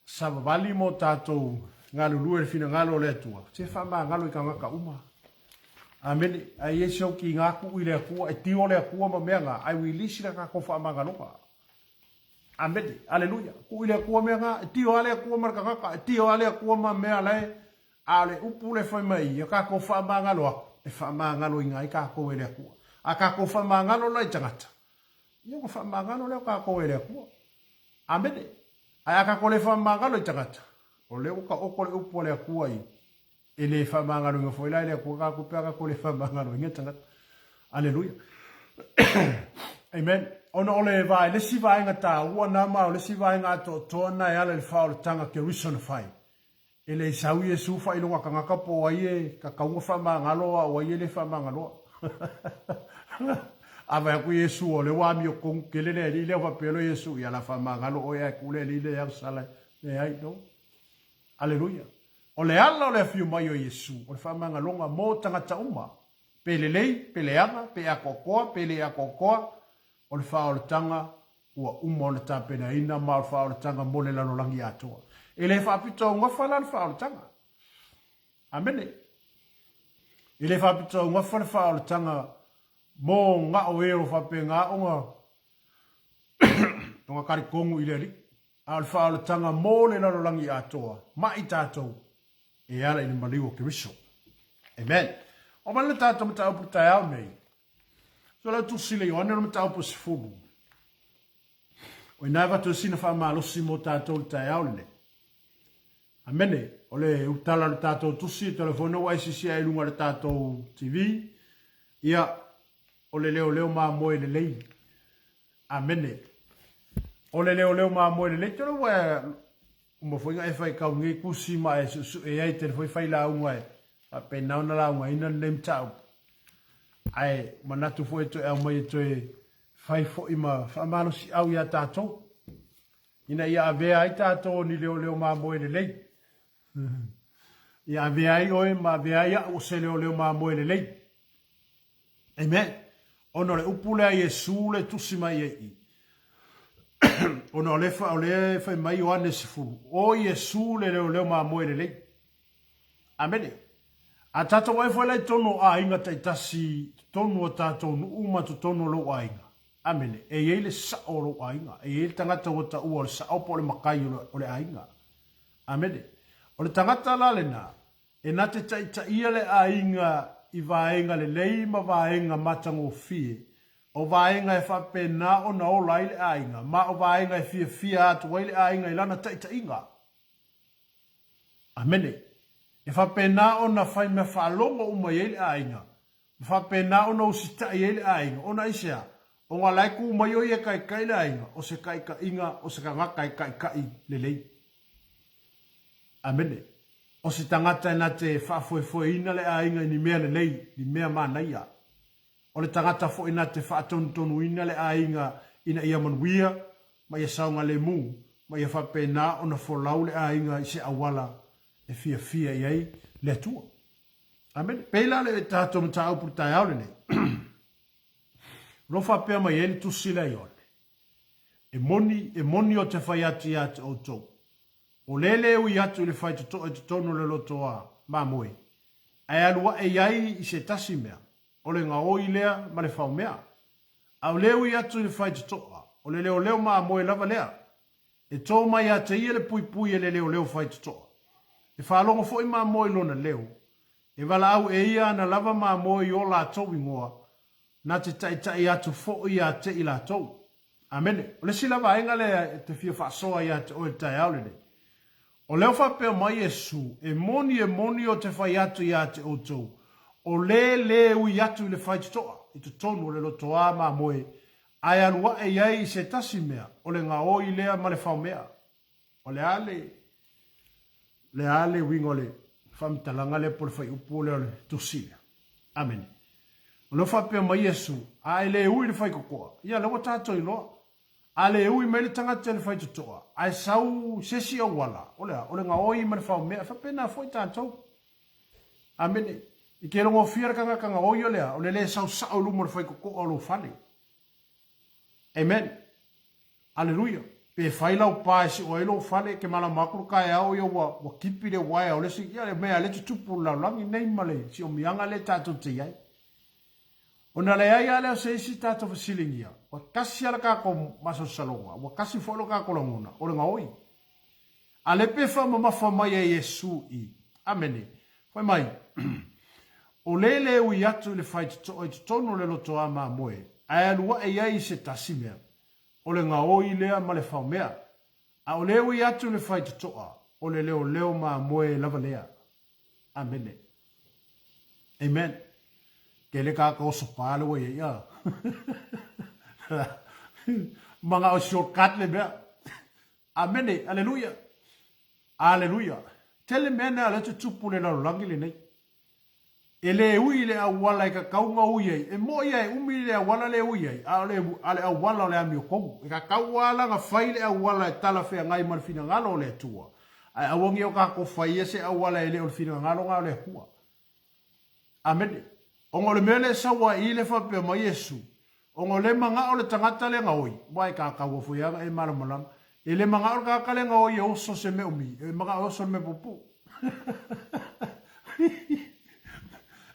savavali mo tātou galulue le finagalo o le Atua, se faamagalo i tagata uma. Amene. Ae i ai se oki i ngā kuʻu i le Atua, e tio le Atua ma mea ngā, ae uilisi la kākou faamagaloga. Amene. Aleluia. Kuʻu i le Atua mea ngā, e tio a le Atua ma le tagata, e tio a le Atua ma mea lae, a o le upu le fai mai ia kākou faamagalo aku, e faamagaloina ai kākou e le Atua. A kākou faamagalo la i tagata, Ia ua faamagalo lea o kākou e le Atua. Amene. Ae a kākou le faamagalo i tagata, o lea ua taoto le upu a le Atua i, e le faamagaloina foi la e le Atua kākou pe a kākou le faamagaloina tagata. Aleluia. Amen. Ona o le vae, le isi vaega tāua nā ma o le isi vaega atoatoa nā e ala i le faaolataga Keriso na fai. E le i sau Iesu faailoga tagata po o ai e tatau ona faamagalo a o ai e le faamagaloa. A vaai atu Iesu o lea ua amiotonu tele le alii lea faapea loa Iesu, ia la faamagalo oe ae tuu le alii lea e au sala. Leai, no. Aleluia. O le ala o le afio mai o Iesu, o le faamagaloga mo tagata uma, pe lelei, pe leaga, pe atoatoa, pe le atoatoa, o le faaolataga ua uma ona tapenaina ma o le faaolataga mo le lalolagi atoa. E le faapitoaugafa la le faaolataga. Amene. E le faapitoaugafa le faaolataga mo gao e o faapena ona ona talitonu i le Alii. A o le faaolataga mo le lalolagi atoa, ma i tatou, e ala i le maliu o Keriso. Amen. O mai le tatou mataupu taeao nei. So lau tusi le Ioane o le mataupu e 10. O ina e vatu e sina faamalosi mo tatou le taeao lenei. Amene. O le utala le tatou tusi, telefone ua e sisi ai lunga le tatou TV. Ia, o le leoleo mamoe lelei. Amene. O le leoleo mamoe lelei, tele ua e uma foi na e fai kau nei kusi ma e suʻesuʻe ai tele foi fai lauga e faapena ona laugaina lenei mataupu. Ae manatu foi e toe aumai e toe fai foi ma faamalosiau iā tatou ina ia avea ai tatou o ni leoleo mamoe lelei. Ia avea ai oe ma avea ai au o se leoleo mamoe lelei. Amen. Ona o le upu lea Iesu le tusi mai ai i. Ona o le, o le fai mai Ioane 10. O Iesu le leoleo mamoe lelei. Amene. A tatou ai foi la i totonu o aiga taitasi, totonu o tatou nuu ma totonu o lou aiga. Amene. E i ai le sao o lou aiga. E i ai le tagata ua taua o le sao po o le matai o le aiga. Amene. O le tagata la lena, e na te taitaia le aiga i vaega lelei ma vaega matagofie, o vaega e faapena ona ola ai le aiga, ma o vaega e fiafia atu ai le aiga i lana taitaiga. Amene. E faapena ona fai mea faalogo uma i ai le aiga, ma faapena ona usitai ai le aiga, ona aisea? Ona la e kū mai ʻo ia e kaʻikaʻi le aiga, o se kaʻikaʻiga, o se tagata e kaʻikaʻi lelei. Amene. O se tagata e na te faafoefoeina le aiga i ni mea lelei, ni mea manaia. O le tagata foi na te faatonutonuina le aiga ina ia manuia ma ia saogalemu, ma ia faapena ona folau le aiga i se auala e fiafia i ai le Atua. Amene. Pei la le tatou mataupu i le taeao lenei. O lo o faapea mai ai le tusi lea Ioane, E moni, e moni o te whai atu ia te outou. O le le ui atu i le faitotoa i totonu o le lotoa mamoe, ae alu aʻe i ai i se tasi mea, o le gaoi lea ma le faomea. A o le ui atu i le faitotoa, o le leoleo mamoe lava lea. E tō mai ia te ia le puipui e le leoleo faitotoa. E faalogo foi mamoe i lona leo, e valaau e ia ana lava mamoe i o latou igoa, na te taitai atu foi ia te i latou. Amene. O le isi la vaega lea e te fia faasoa ia te oe i le taeao lenei, o lea o faapea mai Iesu, E moni, e moni o te fai atu ia te outou, o le lē ui atu i le faitotoa i totonu o le lotoā mamoe, ae alu aʻe i ai i se tasi mea, o le gaoi lea ma le faomea. O le a le, le a le uiga o le faamatalaga lea po o le faiupu lea o le tusi lea? Amene. O lea ua faapea mai Iesu, a e le ui i le faitotoa, ia lea ua tatou iloa. A le ui mai le tagata i le faitotoa, ae sau se isi auala, o le a? O le gaoi ma le faomea, e faapena foi tatou. Amene. I ke logofia le tagata gaoi o le a? O le le sau sao i luma o le faitotoa o lou fale. Amen. Aleluia. Pe fai lau pa e sio ai lou fale, ke malama aku le kaeao ia ua, ua kipi le uaea o le isi, ia le mea le tutupu le lalolagi nei ma le siomiaga le tatou te iai. Ona leai a lea o se isi tatou fesiligia, ua tasi a le tatou masalosaloga, ua tasi foi lo tatou lagona, o le gaoi. A le pe faamamafa mai e Iesu i. Amene. Fai mai, O le le ui atu i le faitotoa i totonu o le lotoa mamoe, ae alu aʻe i ai i se tasi mea, o le gaoi lea ma le faomea. A o le ui atu i le faitotoa, o le leoleo mamoe lava lea. Amene. Amen. Tele ka ka oso pa le ua iai a. Mangao shortcut le mea. Amene! Aleluia! Aleluia! Tele mea na lea tutupu le lalolagi lenei. E le ui i le auala e kakau ma ui ai, e moi a e umi le auala le ui ai, a o le, a le auala o le amiotonu. E kakau a lana fai le auala e talafeagai ma le finagalo o le Atua. Ae aua ne i o tatou faia se auala e le o le finagalo na o le Atua. Amene. Ona o le mea lea e sau ai i le faapea mai Iesu, ona o le manao le tagata le gaoi, ua e kākau foi ana e malamalama. E le manao le tagata le gaoi e oso se mea umi, e manao e oso le mea puupuu.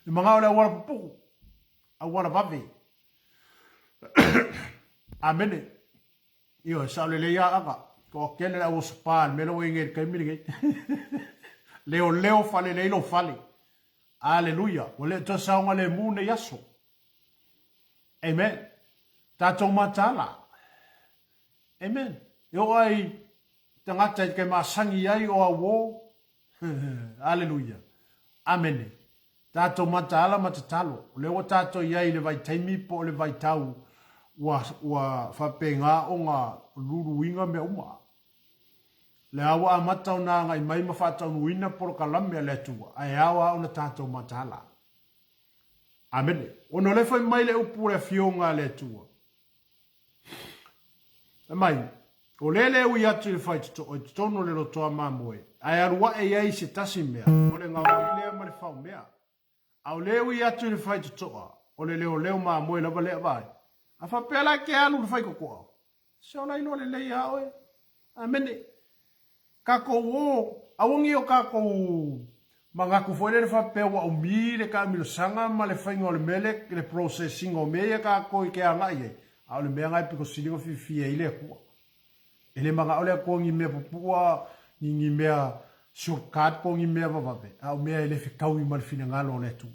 E manao le auala puupuu, auala vave. Amene. Ioe, sao lelei a aga. Toatele le au oso pa i le mea lea ua i ai nei i le taimi lenei. Leoleo faalelei lou fale. Aleluia. Ua le o toe saogalemu nei aso. Amen. Tatou mataala. Amen. E oo ai tagata i te masani ai o auō. Aleluia. Amene. Tatou mataala ma tatalo. O lea ua tatou i ai i le vaitaimi po o le vaitau ua, ua faapena ona luluina mea uma. Lea ua amata ona agai mai ma faataunuuina polokalame a le Atua, ae ao lava ona tatou mataala. Amene. Ona o lea fai mai le upu o le Afioga a le Atua. Fai mai, o lea le ui atu i le faitotoa i totonu o le lotoa mamoe, ae alu aʻe i ai se tasi mea, o le gaoi lea ma le faomea. A o le ui atu i le faitotoa, o le leoleo mamoe lava lea vaai. A faapea la e te alu i le faitotoa, se ola iloa lelei a oe. Amene. Tatou o, aua nei o tatou manatu foi lele faapea ua umi le taamilosaga ma le faiga o le mea lea, le process ina o mea ia tatou te agai ai, a o le mea lena e pito sili ona fiafia ai le Atua. E le manao le Atua ni mea pupua, ni ni mea shortcut po o ni mea vavave, a o mea e le fetaui ma le finagalo o le Atua.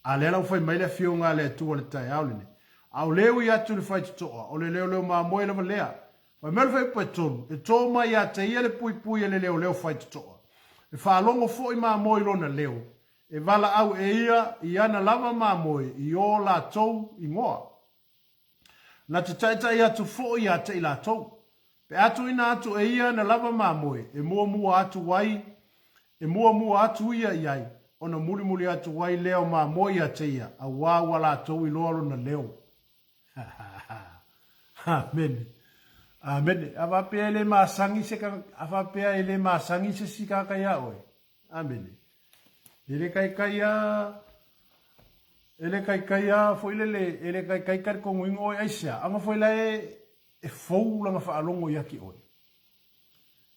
A lea la ua fai mai le Afioga a le Atua i le taeao lenei, A o le ui atu i le faitotoa, o le leoleo mamoe lava lea. Fai mai le fuaiupu e tolu, E tō mai ia te ia le puipui e le leoleo faitotoa. E faalogo foi mamoe i lona leo, e valaau e ia i ana lava mamoe i ō latou igoa. Na te taitai atu foi ia te i latou. Pe a tuuina atu e ia ana lava mamoe, e muamua atu ai, e muamua atu ia i ai, ona mulimuli atu ai lea o mamoe ia te ia, auā ua latou iloa lona leo. Amene. Amene. A faapea e le masani se a faapea e le masani se isi tagata iā oe. Amene. E le kaikai a e le kaikai a foi lele e le kaikai talitonuina oe aisea anga foi la e e fou lana faalogo ia te oe.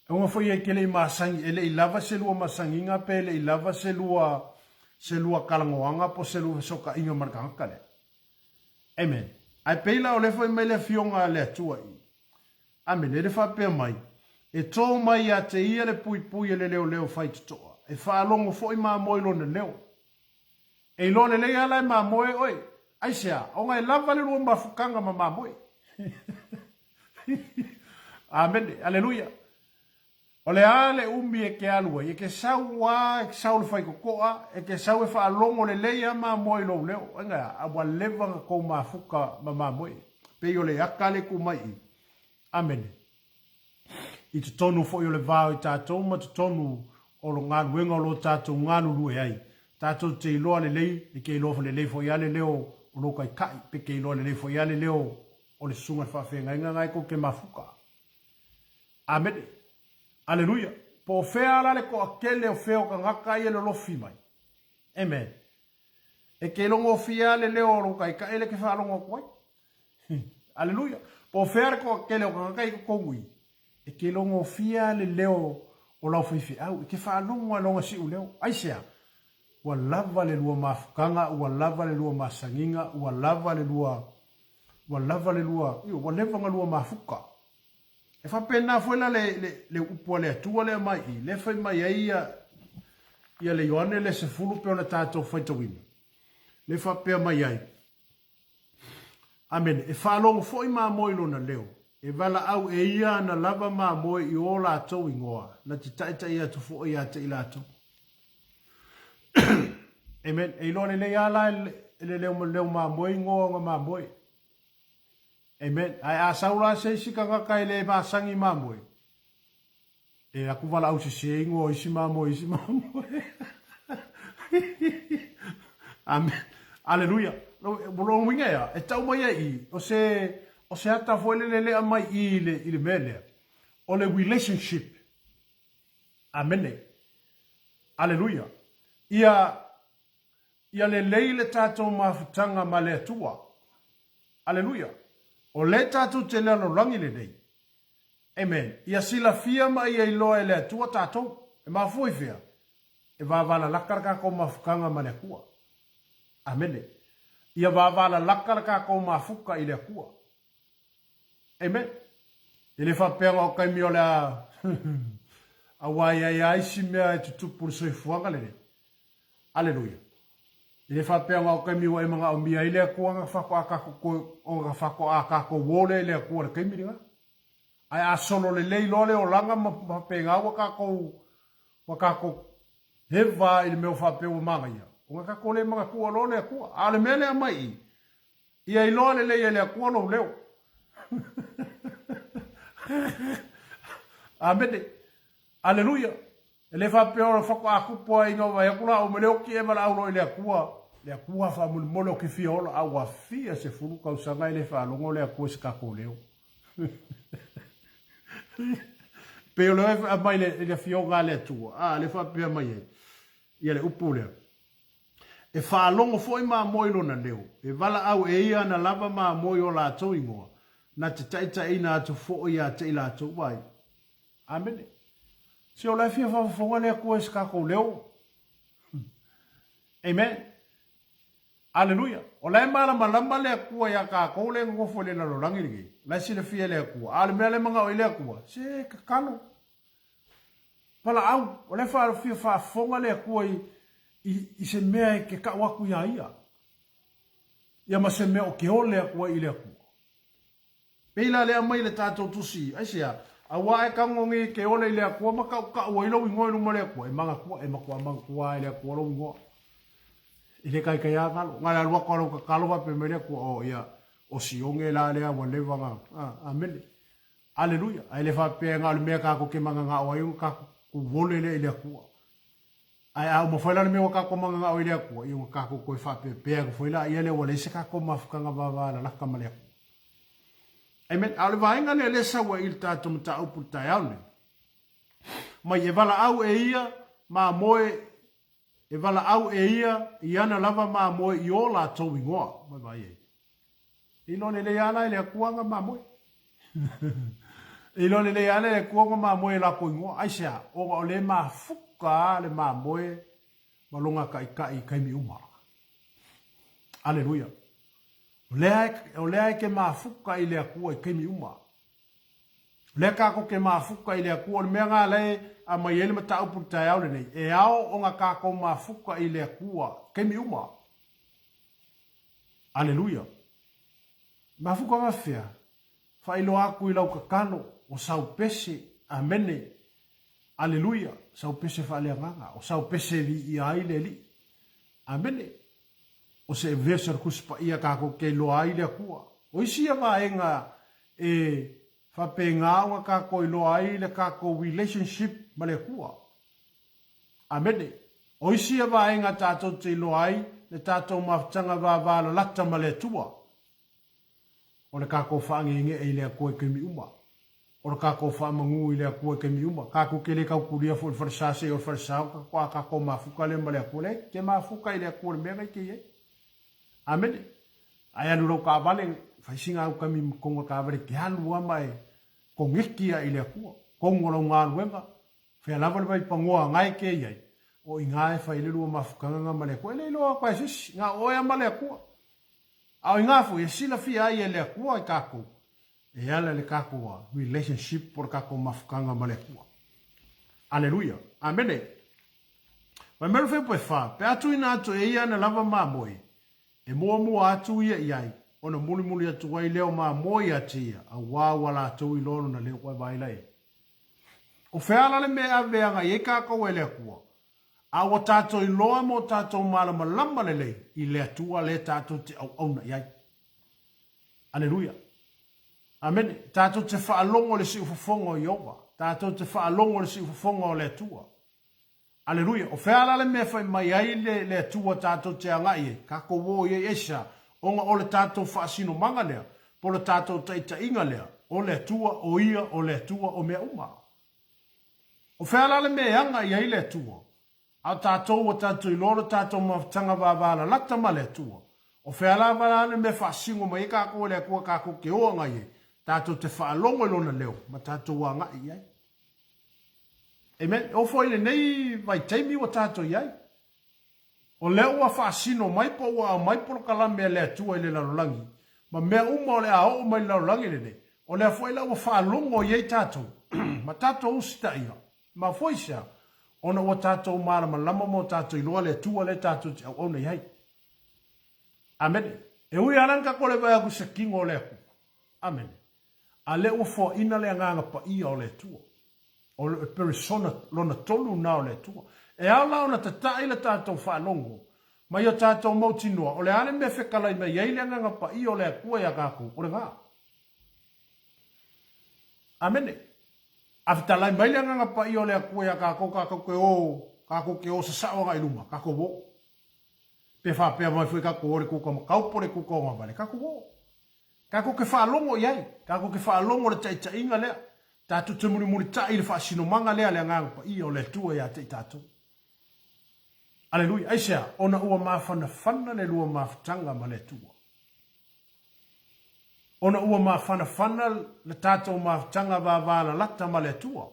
Auga foi e ke le i masani, e le i lava se lua masagiga pe le i lava se lua, se lua kalagoaga po se lua fesootaiga ma le tagata lea. Amen. Ae pei la o lea fai mai le Afioga a le Atua i. Amene, le faapea mai, E tō mai ia te ia le puipui e le leoleo faitotoa, e faalogo foi mamoe i lona leo. E iloa lelei lava la e mamoe oe. Aisea? Ona e lava le lua mafutaga ma mamoe. Amene. Aleluia. O le a le umi e ke alu ai? E ke sau a, e ke sau le faitotoa, e ke sau e faalogo lelei a mamoe i lou leo. Aina, a ua leva na tou mafuta ma mamoe. Pei o le aka le tu mai i. Amene. I totonu foi o le va o i tatou ma totonu o lo galuega o lo tatou galulue ai, tatou te iloa lelei, e ke iloa lelei foi a le leo o lou taitai, pe ke iloa lelei foi a le leo o le susuga i le faafeagaiga na e tou te mafuta. Amene. Aleluia. Po o fea la le toatele o fea o tagata ia e lolofi mai. Amen. E ke logofia a le leo o lou taitai le ke faalogo atu ai. Aleluia. Po o fea le toatele o tagata i totonu i, e ke logofia a le leo o lau faifeau, e ke faalogo a lona siu leo. Aisea? Ua lava le lua mafutaga, ua lava le lua masagiga, ua lava le lua, ua lava le lua, io, ua leva na lua mafuta. E faapena foi la le, le, le upu a le Atua lea mai i, lea fai mai ai ia, ia le Ioane le 10 pe ona tatou faitauina. Le faapea mai ai, Amene. E faalogo foi mamoe i lona leo, e valaau e ia ana lava mamoe i o latou igoa, na te taita'i atu foi ia te i latou. Amen. E iloa lelei lava la e le leo, leo mamoe igoa o na mamoe. Amen. Ae a sau la se isi tagata e le masani mamoe, e aku valaau sese ingoa o isi mamoe isi mamoe. Amen. Aleluia. Lona uiga ea, e tau mai ai i, o se, o se ata foi lele lea mai i le, i le mea lea, o le relationship. Amene. Aleluia. Ia, Ia lelei le tatou mafutaga ma le Atua. Aleluia! O lea tatou te lalolagi lenei. Amen. Ia silafia ma ia iloa e le Atua tatou. E mafua i fea? E vavalalaka le tatou mafutaga ma le Atua. Amene. Ia vavalalaka le tatou mafuta i le Atua. Amen. E le faapea na o taimi o le a aua e i ai lava isi mea e tutupu i le soifuaga lenei. Aleluia. E le faapea na o taimi ua e manaomia ai le Atua ona faatoa tatou toe, ona faatoa tatou o lea i le Atua i le taimi lena. Ae a solo lelei loa le olaga ma faapena ua tatou, ua tatou heva i le mea ua faapea ua manaia, ona tatou le manatua loa le Atua. A o le mea lea mai i, Ia iloa lelei e le Atua lou leo. Amene. Aleluia. E le faapea o faatoa tupu ai ina vaai atu la o mele oki e valaau loa i le Atua. Le Atua faamolemole o ke fia ola a ua fia 10 tausaga e le faalogo le Atua i se tatou leo. Pei o le aumai le afioga a le Atua, a le faapea mai ai. Ia le upu lea. E faalogo foi mamoe i lona leo, e valaau e ia ana lava mamoe i o latou igoa, na te taitaiina atu foi ia te i latou. Vaai. Amene. Se o la e fia faafofoga le Atua i se tatou leo. Amen. Aleluia. O la e malamalama le Atua iā tatou lea e nonofo i le lalolagi lenei. O la e silafia e le Atua. A o le mea lea e manao ai le Atua, se tatalo. Valaau, o lea e fia faafofoga le Atua i, i, i se mea e ke kau atu iā ia. Ia ma se mea o ke ole atu ai i le Atua. Pei la lea aumai i le tatou tusi, aisea, auā e tago nei ke ole i le Atua ma taʻutaʻu ai lou igoa i luma o le Atua, e manatua, e matua manatua lava e le Atua lou igoa. E le taitai lava galo. Na o le alu atu lava o lau tatalo faapea mai le Atua, oh ia, o Sione la lea ua leva na, ah, amene. Aleluia! Ae le faapea na o le mea tatou te mananao ai ona tatou ole lea i le Atua. Ae a uma foi la le mea ua tatou mananao ai i le Atua, ia ua tatou toe faapeapea atu foi laia lea ua leai se tatou mafutaga vavalalata ma le Atua. Amen. A o le vaega lea lea sau ai i le tatou mataupu i le taeao lenei, mai e valaau e ia mamoe E valaau e ia i ana lava mamoe i o latou igoa. Mai vaai ai. E iloa lelei lava la e le Atua ana mamoe. E iloa lelei lava le Atua ona mamoe e lako igoa. Aisea? Ona o lea e mafuka lava le mamoe ma lona taitai i taimi uma. Aleluia. O lea, o lea e ke mafuka i le Atua i taimi uma. O lea kākou ke mafuka i le Atua, o le mea ngā lea e aumai ai le mataupu i le taeao lenei, e ao ona kākou mafuka i le Atua i taimi uma. Aleluia. Mafuka faafefea? Faailoa atu i lau tatalo, o sau pese, amene, aleluia, sau pese faaleagaga, o sau pese e viia ai le Alii. Amene. O se verse o le Tusi Paia tatou te iloa ai le Atua. O isi ia vaega e faapena ona tatou iloa ai le tatou relationship ma le Atua. Amene. O isi ia vaega tatou te iloa ai le tatou mafutaga vavalalata ma le Atua. O le tatou faagegee i le Atua i taimi uma. O le tatou faamanu i le Atua i taimi uma. Tatou te le tautulia foi i le falesa seia o le falesa o tatou tatou mafuta lea ma le Atua. Leai, te mafuta i le Atua i le mea na i te i ai. Amene. Ae alu lau taavale, fai sina au taimi ma tonu o le taavale, te alu lava ma e koneti i le Atua. Tonu o lau galuega, fea lava le vaipanoa na e te i ai, o i ina e fai ai le lua mafutaga na ma le Atua. E le iloa atu lava e se isi, na o oe lava ma le Atua. A o i ina foi e silafia ai e le Atua i tatou, e ala i le tatou relationship po o le tatou mafutaga ma le Atua. Aleluia. Amene. Fai mai le fuaiupu e fa, pe a tuuina atu e ia ana lava mamoe, e muamua atu ia i ai, ona mulimuli atu ai lea o mamoe ia te ia, auā ua latou iloa lona leo. Ua e vaai la i ai. O fea la le mea e ave agai ai tatou e le Atua? A ua tatou iloa ma o tatou malamalama lelei i le Atua lea tatou te auauna i ai. Aleluia. Amene. Tatou te faalogo i le siufofoga o Ieova. Tatou te faalogo i le siufofoga o le Atua. Aleluia. O fea la le mea e fai mai ai le, le Atua tatou te agai ai? Tatou o i ai aisea? Ona o le tatou faasinomaga lea, po o le tatou taitaiga lea, o le Atua, o Ia, o le Atua o mea uma. O fea la le mea e aga i ai le Atua? A o tatou ua tatou iloa lo tatou mafutaga vavalalata ma le Atua. O fea lava la le mea e faasino mai ai tatou e le Atua tatou te o agai ai, tatou te faalogo i Lona leo ma tatou agai i ai. Amen. E oo foi i lenei vaitaimi ua tatou i ai. O lea ua faasino mai po ua aumai polokalame a le Atua i le lalolagi, ma mea uma o le a oo mai i le lalolagi lenei, o lea foi la ua faalogo i ai tatou, ma tatou usitaia, ma foi sea, ona ua tatou malamalama ma ua tatou iloa le Atua lea tatou te auauna i ai. Amene. E ui lava la ina tatou le vaai atu i se kino o le Atua. Amene. A lea ua foaina le Agaga Paia o le Atua. O le perisona lona tolu na o le Atua. E ao la ona tata'i le tatou faalogo mai o tatou mautinoa o le a le mea fetalai mai ai le Agaga Paia o le Atua iā tatou, o lena. Amene. A fetalai mai le Agaga Paia o le Atua iā tatou, tatou te o, tatou te o sasa'o agai i luma, tatou o. Pe faapea mai foi tatou o i le kuka matau po o le kuka ogavale, tatou o. Tatou te faalogo i ai, tatou te faalogo i le taitaiga lea, tatou te mulimulitai i le faasinomaga lea a le Agaga Paia o le Atua ia te i tatou. Aleluia. Aisea? Ona ua mafanafana le lua mafutaga ma le Atua. Ona ua mafanafana le tatou mafutaga vavalalata ma le Atua.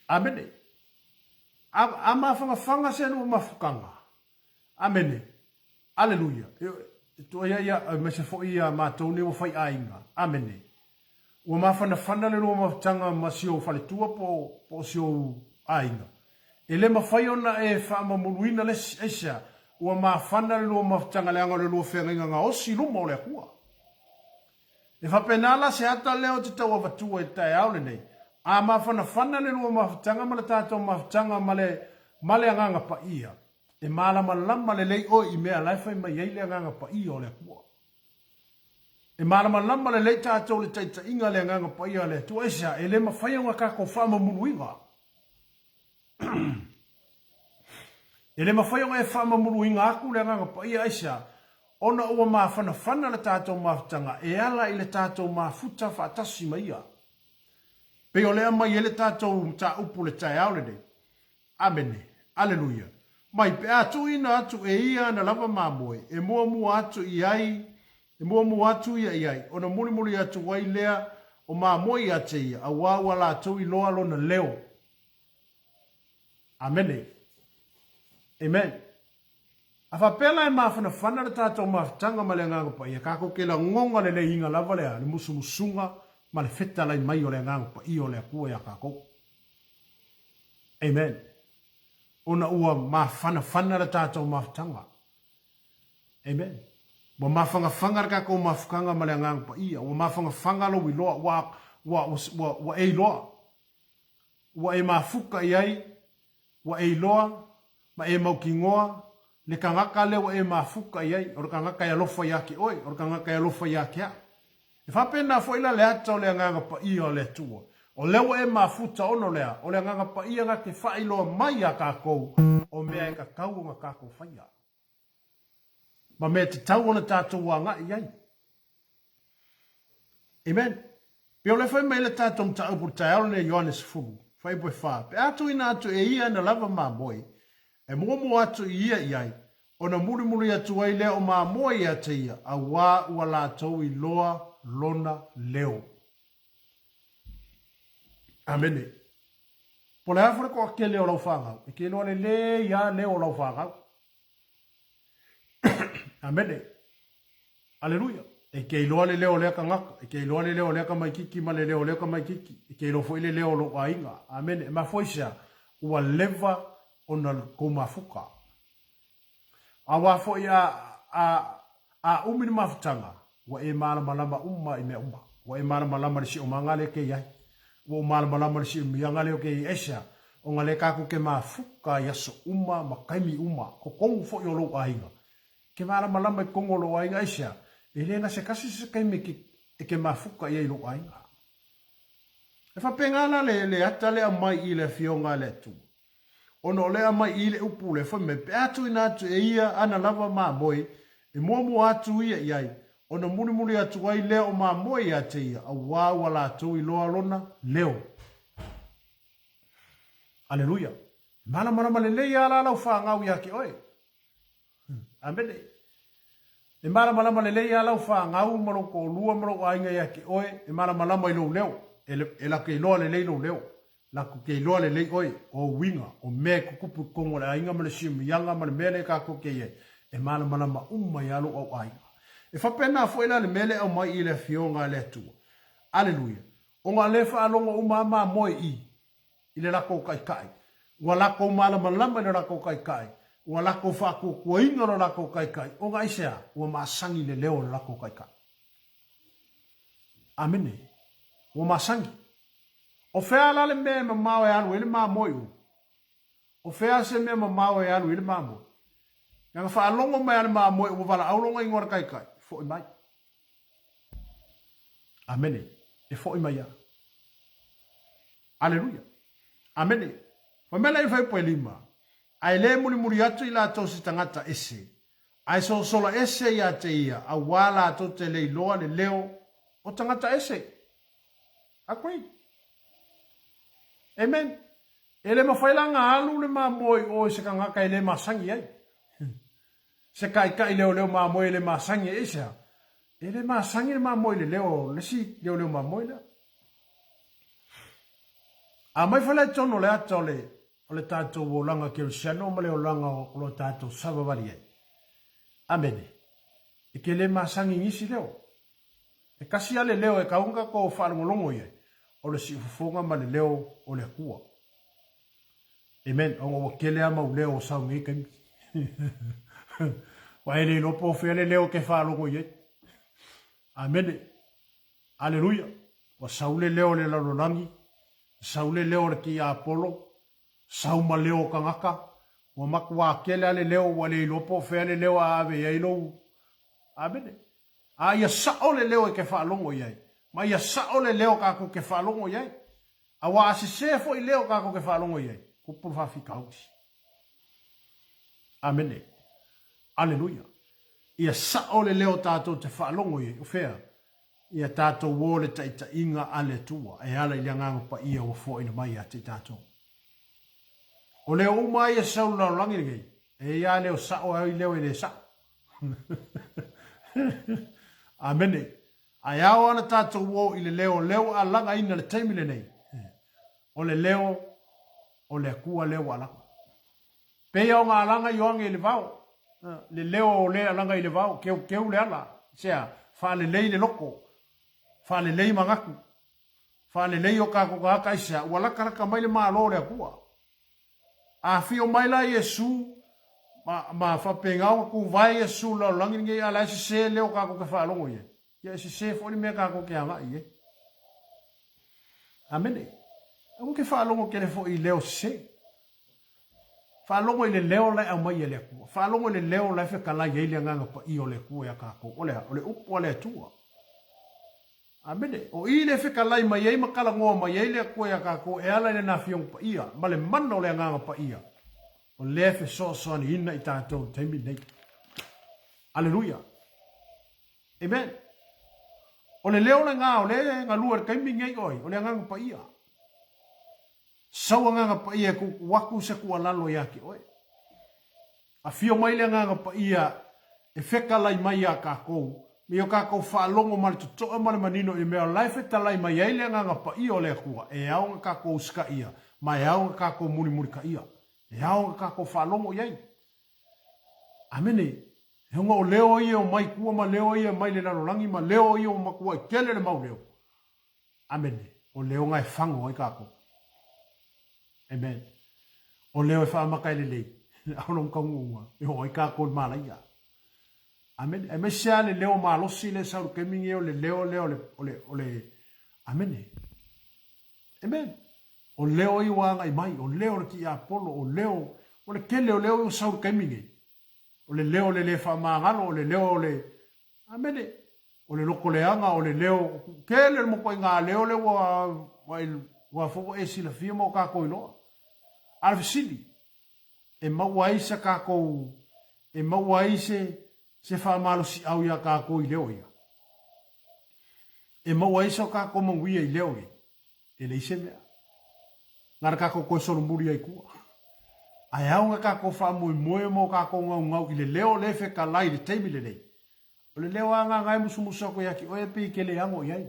Amene. A, a mafanafana se lua mafutaga, Amene. Aleluia. E toa ia, aemaise foi ia matou nei ua fai aiga. Amene. Ua mafanafana le lua mafutaga ma si ou faletua po, po o si ou aiga. E le mafai ona e faamamuluina le isi, aisea? Ua mafana le lua mafutaga leaga o le lua feagaiga gaosi i luma o le Atua. E faapena la se ata lea ou te tau avatua i le taeao lenei, a mafanafana le lua mafutaga ma le tatou mafutaga ma le, ma le Agaga Paia, e malamalama lelei oe i mea la e fai mai ai le Agaga Paia o le Atua. E malamalama lelei tatou i le taitaiga a le Agaga Paia a le Atua. Aisea? E le mafai ona tatou faamamuluina. E le mafai ona e faamamuluina atu le Agaga Paia, aisea? Ona ua mafanafana le tatou mafutaga e ala i le tatou mafuta faatasi ma Ia. Pei o le aumai ai le tatou mataupu i le taeao lenei. Amene. Aleluia. Mai, pe a tuuina atu e Ia ana lava mamoe, e muamua atu i ai, e muamua atu Ia i ai, ona mulimuli atu ai lea o. o mamoe ia te ia, auā ua latou iloa lona leo. Amene. Amen. A faapea la e mafanafana le tatou mafutaga ma le Agaga Paia, kakou ke lagona le leiga lava lea, le musumusuga ma le fetalai mai o le Agaga Paia o le Atua iā kakou. Amen. Ona ua mafanafana le tatou mafutaga. Amen. Ua mafangafaga le kakou mafutaga ma le Agaga Paia. Ua mafangafaga lou iloa. Ua, ua, ua, ua e iloa. Ua e mafuka i ai, ua e iloa, ma e mautinoa, le tagata lea ua e mafuka i ai, o le tagata e alofa iā te oe, o le tagata e alofa iā te a'u. E faapena foi la le ata o le Agaga Paia o le Atua. O lea ua e mafuta ona o le a? O le Agaga Paia na te faailoa mai iā tatou o mea e tatau ona tatou faia, ma mea e tatau ona tatou agai i ai. Amen. Pei o lea fai mai le tatou mataupu i le taeao lenei Ioane 10, fuaiupu e 4, pe a tuuina atu e ia ana lava mamoe, e muamua atu i ia i ai, ona mulimuli atu ai lea o mamoe ia te ia, auā ua latou iloa lona leo. Amene. Po o le a foi le toatele o lau fanau, e te iloa lelei lava leo o lau fanau. Amene. Aleluia. E te iloa le leo o lea tagata, e te iloa le leo o lea tamaititi ma le leo o lea tamaititi, e te iloa foi le leo o lou aiga. Amene. E mafua i se a? Ua leva ona tou mafuta. Aua foi a, a, a umi le mafutaga, ua e malamalama uma i mea uma. Ua e malamalama i le siomaga lea e te i ai. Ua ou malamalama i le siomiaga lea ou te i ai. Aisea? Ona lea tatou te mafuta i aso uma ma taimi uma, totonu foi o lou aiga. E te malamalama i totonu o lou aiga, aisea? E le gasekase se taimi e te, e te mafuta i ai i lou aiga. E faapena la le, le ata lea aumai i le Afioga a le Atua. Ona o lea aumai i le upu lea, fai mai, pe a tuuina atu e ia ana lava mamoe, e muamua atu ia i ai, ona mulimuli atu ai lea o mamoe ia te ia, auā ua latou iloa lona leo. Aleluia. E malamalama lelei lava la lau fanau ia te oe. Amene. E malamalama lelei lava lau fanau ma lou toalua ma lou aiga ia te oe, e malamalama i lou leo, e, e latou te iloa lelei lou leo. Latou te iloa lelei oe, o ou uiga, o mea e tutupu i totonu o le aiga ma le siumiaga ma le mea lea tatou te i ai, e malamalama uma ia lou au aiga. E faapena foi la le mea lea e aumai i le Afioga a le Atua. Aleluia. Ona o lea e faalogo uma a mamoe i i le latou taitai. Ua latou malamalama i le latou taitai, ua latou faatuatuaina lo latou taitai, ona aisea? Ua masani le leo o le latou taitai. Amene. Ua masani. O fea la le mea e mamao e alu ai le mamoe u? O fea se mea mamao e alu ai le mamoe? Na faalogo mai a le mamoe ua valaau lona igoa le taitai, foi mai. Amene. E foi mai lava. Aleluia. Amene. Fai mai la i fuaiupu e lima, Ae le mulimuli atu i latou se tagata ese, ae sosola ese ia te ia, auā latou te le iloa le leo o tagata ese. Agree. Amen. E le mafai la ona alu le mamoe i o i se tagata e le masani ai. Se kaʻikaʻi leoleo mamoe e le masani e aisea? E le masani le mamoe i le leo o le isi leoleo mamoe lea. A mai foi la i totonu o le ata o le, o le tatou olaga kerisiano ma le olaga o lo tatou savavali ai. Amene. E ke le masani i nisi leo. E kasi a le leo e kau ona tatou faalogologo i ai, o le siufofoga ma le leo o le Atua. Amen. Ona ua tele lava mau leo o sau nei taimi. Ua e le iloa po o fea le leo e te faalogo i ai. Amene. Aleluia. Ua sau le leo o le lalolagi, sau le leo o le tiapolo, sau ma leo o tagata. Ua matuā tele lava le leo ua le iloa po o fea le leo a ave i ai lou. Amene. A ia sao le leo e te faalogo i ai, ma ia sao le leo tatou te faalogo i ai. Aua a sese foi leo tatou te faalogo i ai, tupu le faafitauli. Amene. Aleluia. Ia sao le leo tatou te faalogo i ai, o fea? Ia tatou o le taitaiga a le Atua e ala i le Agaga Paia ua foaina mai ia te i tatou. O leo uma ia sau i le lalolagi lenei, e i ai lava leo sao e ai leo e le sao. Amene. Ae ao ana tatou o i le leo lea ua alagaina i le taimi lenei, o le leo o le Atua lea ua alaga. Pei ona alaga Ioane i le vao, le leo o le alaga i le vao, keukeu le ala, sea, faalelei le loko, faalelei manatu, faalelei o tatou tagata aisea, ua latalata mai le Malo o le Atua. A afio mai la Iesu ma, ma faapena ona tuvae Iesu i le lalolagi lenei, a o la e sese leo tatou te faalogo i ai, ia e sese foi le mea tatou te agai i ai. Amene. Aua te faalogo tele foi i leo sese. Faalogo i le leo la e aumai e le Atua. Faalogo i le leo la e fetalai ai le Agaga Paia o le Atua iā tatou. O le a? O le upu a le Atua. Amene. O i le fetalai mai ai ma talanoa mai ai le Atua iā tatou e ala i Lana Afioga Paia ma le mana o le Agaga Paia, o lea e fesoasoaniina i tatou i le taimi lenei. Aleluia. Amen. O le leo lena o lea e galue i le taimi lenei o ai? O le Agaga Paia. Sau Agaga Paia e tuutuu atu se tuualalo ia te oe. Afio mai le Agaga Paia e fetalai mai iā tatou, me o tatou faalogo ma le totoa ma le manino i le mea o la e fetalai mai ai le Agaga Paia o le Atua, e ao ona tatou usitaia, ma e ao ona tatou mulimulitaia. E ao ona tatou faalogo i ai. Amene. E ona o leo ia o mai tua ma leo ia mai le lalolagi ma leo ia ua matuai tele le mau leo. Amene. O leo na e fago ai tatou. Amen. O leo e faamata e lelei, a o lona taunuuga, e oo ai tatou i le malaia. Amene. Aemaise lava le leo malosi lea e sau i le taimi lenei, o le leo lea o le, o le, o le, amene. Amen. O leo ia ua agai mai, o leo o le tiapolo, o leo, o le tele o leo ia ua sau i le taimi lenei. O le leo o le le faamagalo, o le leo o le, Amene. O le loko leaga, o le leo, tele le matuaiga leo lea ua, ua, ua foi ua e silafia ma ua tatou iloa. A o le fesili, e maua ai sa tatou, e maua ai se, se faamalosiau iā tatou i leo ia? E maua ai so tatou manuia i leo nei? E leai se mea. Na ona tatou toe solomuli ai i tua. Ae ao ona tatou faamoemoe ma o tatou gaugau i le leo lea e fetalai i le taimi lenei. O le leo lava lena e musumusu atu ia te oe pei e te le ano i ai.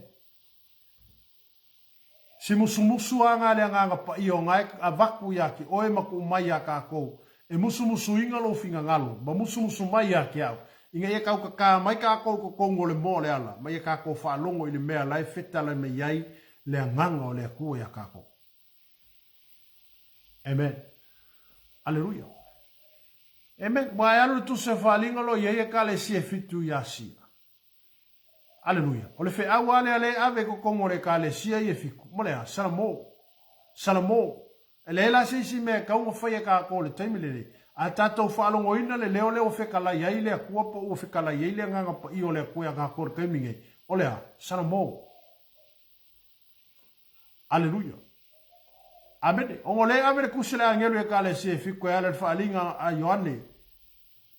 Si musumusu lava lena a le Agaga Paia o na e avatu ia te oe ma tuu mai ia tatou, e musumusuina lou finagalo ma musumusu mai ia te au, ina ia tautatā mai tatou i totonu o le moa o le ala, ma ia tatou faalogo i le mea la e fetalai mai ai le Agaga o le Atua ia tatou. Amen. Aleluia. Amen. Ua e alu le tusi o faaaliga o lo o i ai Ekalesia e fitu i Asia. Aleluia. O le feau lava lea lea e ave i totonu o le Ekalesia ia e fitu. Mo le a? Salamo. Salamo. E leai la se isi mea e tatau ona fai e tatou i le taimi lenei. A tatou faalogoina le leo lea ua fetalai ai le Atua po ua fetalai ai le Agaga Paia o le Atua ia tatou i le taimi lenei, o le a? Salamo. Aleluia. Amene. Ona o lea e ave le tusi a le agelu i Ekalesia e fitu e ala i le faaaliga a Ioane,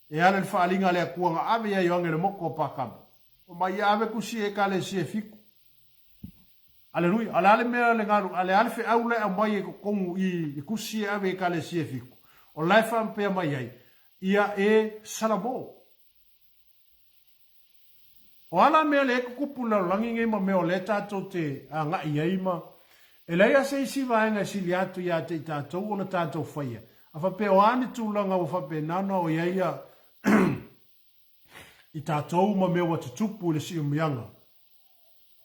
e ala i le faaaliga a le Atua na ave ia Ioane i le motu o Patamo. Omai ia ave tusi i Ekalesia e fitu. Aleluia. A o le a le mea le galu, a o le a le feau la e aumai ai i totonu i i tusi e ave i Ekalesia e fitu? O la e faapea mai ai, Ia e Salamo. O a la mea lea e tutupu i le lalolagi nei ma mea o lea tatou te agai ai ma e leai lava se isi vaega e sili atu ia te i tatou ona tatou faia. A faapea o a ni tulaga ua faapena ona o i ai ia i tatou ma mea ua tutupu i le siumiaga,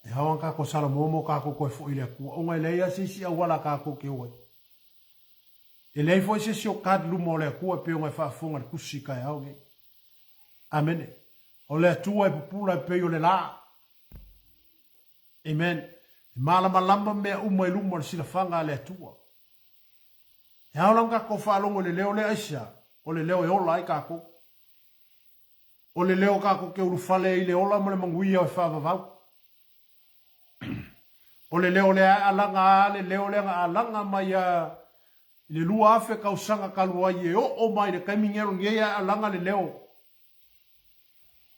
e ao ona tatou salamo ma o tatou toe foi i le Atua, ona e leai lava se isi auala a tatou te o ai. E leai foi se isi o card luma o le Atua e pei ona e faafofoga i le tusi i taeao nei. Amene. O le Atua e pupula e pei o le la. Amen. E malamalama mea uma i luma o le silafaga a le Atua. E ao la ona tatou faalogo i le leo lea aisea? O le leo e ola ai tatou. O le leo tatou te ulufale ai i le ola ma le manuia e faavavau. O le leo lea e alaga a le leo lea na alaga mai a i le 2000 tausaga talu ai e oo mai i le taimi nei o lenei a e alaga le leo.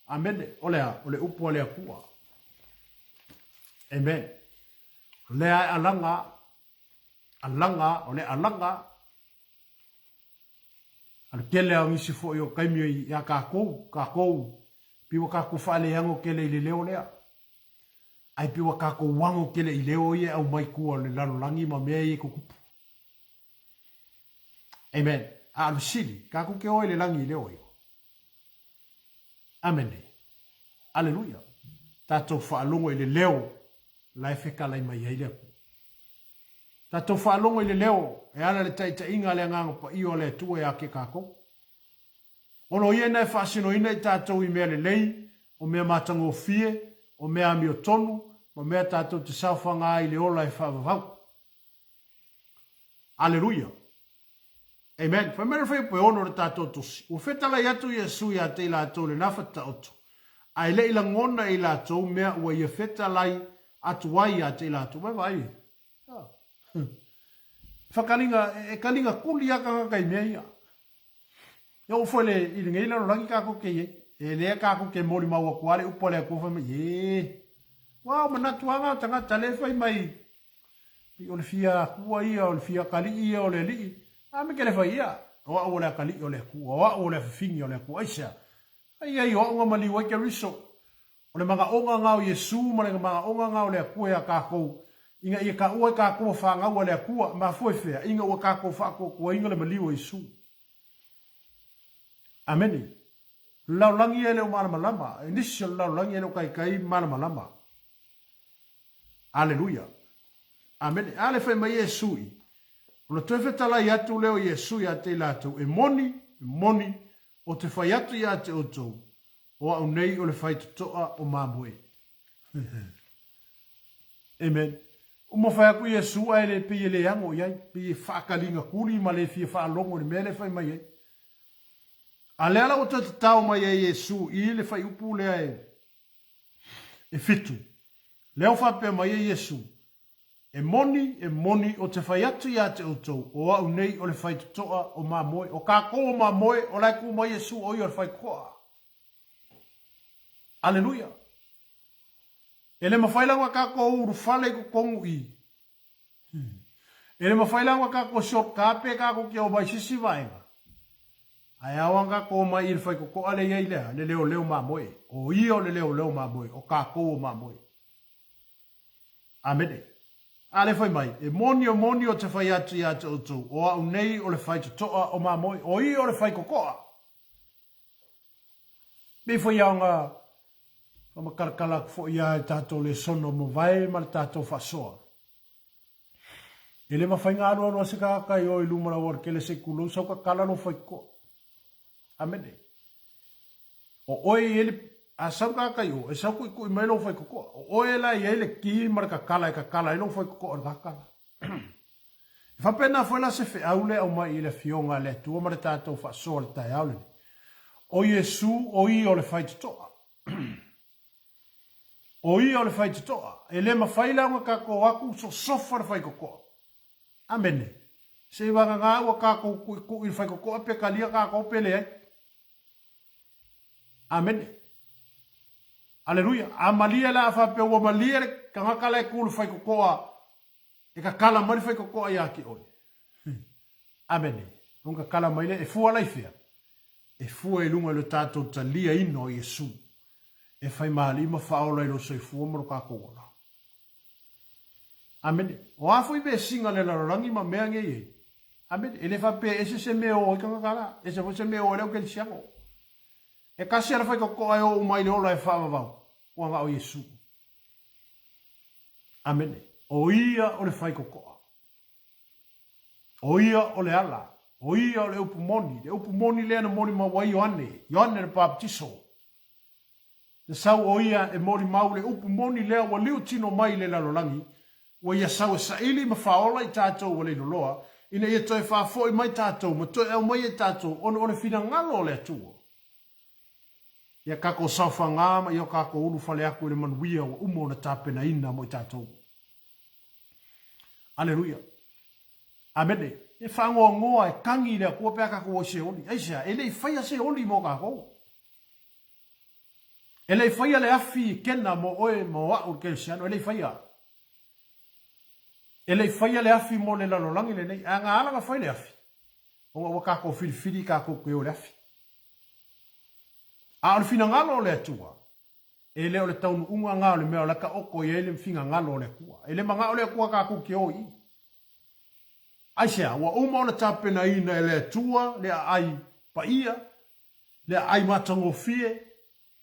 Amene. O le a? O le upu a le Atua. Amen. O lea e alaga, alaga, o le alaga. A le tele a o nisi foi o taimi ia tatou, tatou, pei ua tatou faaleago tele i le leo lea. Ae pei ua kākou ago tele i leo ia e aumai tua o le lalolagi ma mea ia e tutupu. Amen. A o le fesili, kākou te o ai i le lagi i leo ia? Amene. Aleluia. Tatou faalogo i le leo la e fetalai mai ai le Atua. Tatou faalogo i le leo e ala le taitaiga a le Agaga Paia o le Atua ia te kākou. Ona o ia ina e faasinoina i tatou i mea lelei, o mea matagofie, o mea amiotonu, ma mea tatou te saofaga ai i le ola e faavavau. Aleluia! Amen. Fai mai le fuaiupu e ono o le tatou tusi, Ua fetalai atu Iesu ia te i latou i le nafataoto, a e le i lagona e i latou mea ua ia fetalai atu ai ia te i latou. Vai vaai. Whakaringa, e karinga kuli a kangaka i mea ia. E oo foi le, i lenei lalolagi kākou ke i ai. E lea kākou ke molimau aku a le upu a le Atua fai mai, e, ua o manatu anga o tagata le fai mai, i o le fia akua ia, o le fia akalii ia, o le alii. A me ke le fai ia, o au o le akalii o le Atua, o au o le afafine o le Atua. Aisea? Ai ai o au nga maliu ai Keriso. O le manaʻoga na o Iesū ma le manaʻoga na o le Akua iā kākou, ina ia kaʻua ai kākou a fanau a le Akua, mafua i fea? Ina ua kākou faatuatuaina le maliu o Iesū. Amene. O le lalolagi ia e le o malamalama, e nisi o le lalolagi e le o kaikai malamalama. Aleluia. Amene. A le fai mai Iesū i, ona toe fetalai atu lea o Iesū iā te i latou, e moni, e moni, o te fai atu iā te outou, O au nei o le faitotoa o mamoe. Amen. Uma fai aku Iesu ae le pei e le ago i ai, pei e faakaliga kuli ma le fia faalogo i le mea lea e fai mai ai. A lea la ua toe tatao mai ai Iesu i le faiupu lea e, e fitu. Lea ua faapea mai ai Iesu, E moni, e moni, o te fai atu iā te outou, o au nei o le faitotoa o mamoe. O kākou o mamoe, o la e kū mai Iesu o ia o le faitotoa. Aleluia! E le mawhai la ona kākou ulufale i totonu i. E le mawhai la ona kākou shortcut pe kākou ke o mai sisi vaega. Ae ao ana kākou o mai i le faitotoa le iai lea, le leoleo mamoe. O ia o le leoleo mamoe, o kākou o mamoe. Amene. A le fai mai, e moni o moni o te fai atu iā te outou, o au nei o le faitotoa o mamoe, o ia o le faikokoa. Nei foi aoga whamakalakala aku foi ia i tātou lesona o mavae ma le tātou whaasoa. E le mawhai ngā alualu a se kakaka i o i luma lau kele se kulou sau ka kala lo whaikoa. Amene. O oe i ele, a sau kakaka i o, e sau kuʻikuʻi mai lou faikokoa. O oe la i ai le ki ma le kakala e kakala ai lou faikokoa o le kakala. E faapena foi la se feau le aumai i le Afioga a le Atua ma le tatou faasoa i le taeao lenei. O Iesu, o ia o le faitotoa. O ia o le faitotoa. E le mafai la ona tatou aku sosofa le faitotoa. Amene. Se i vagana ua tatou tuʻituʻi i le faitotoa pe talia tatou pe leai. Amene. Aleluia. A malie la a faapea ua malie le tagata la e tu i le faitotoa e kakala mai le faitotoa ia te oe. Amene. Ona kakala mai lea, e fua la i fea? E fua i luga i lo tatou taliaina o Iesu e fai maalii ma faaola i lou soifua ma lo tatou ola. Amene. O a foi vesiga le lalolagi ma mea nei ei. Amene. E le faapea e ese se mea e o ai tagata la, ese foi se mea e o ai le au kerisiano. E kasi a le faitotoa e oo uma ai le ola e faavavau, ua na o Iesu. Amene. O ia o le faitotoa. O ia o le ala. O ia o le upu moni. Le upu moni lea na molimau ai Ioane, Ioane le Papatiso. Na sau o ia e molimau le upu moni lea ua liutino mai i le lalolagi, ua ia sau e saili ma faaola i tatou ua leiloloa, ina ia toe faafoi mai tatou ma toe aumai e tatou ona o le finagalo o le Atua. Ia tatou saofaga ma ia o tatou ulufale atu i le manuia ua uma ona tapenaina mo i tatou. Aleluia. Amene. E faanoanoa e kagi i le Atua pe a tatou o i se oli. Aisea? E le i faia se oli mo tatou. E le i faia le afi i kena mo oe ma o a'u le kerisiano, e le i faia. E le i faia le afi mo le lalolagi lenei, ae na ala na fai le afi, ona ua tatou filifili tatou te o i le afi. A o le finagalo o le Atua, E le o le taunuuga nga o le mea o la taoto i ai le finagalo o le Atua. E le manao le Atua tatou te o i i. Aisea? Ua uma ona tapenaina e le Atua le aai paia, le aai matagofie,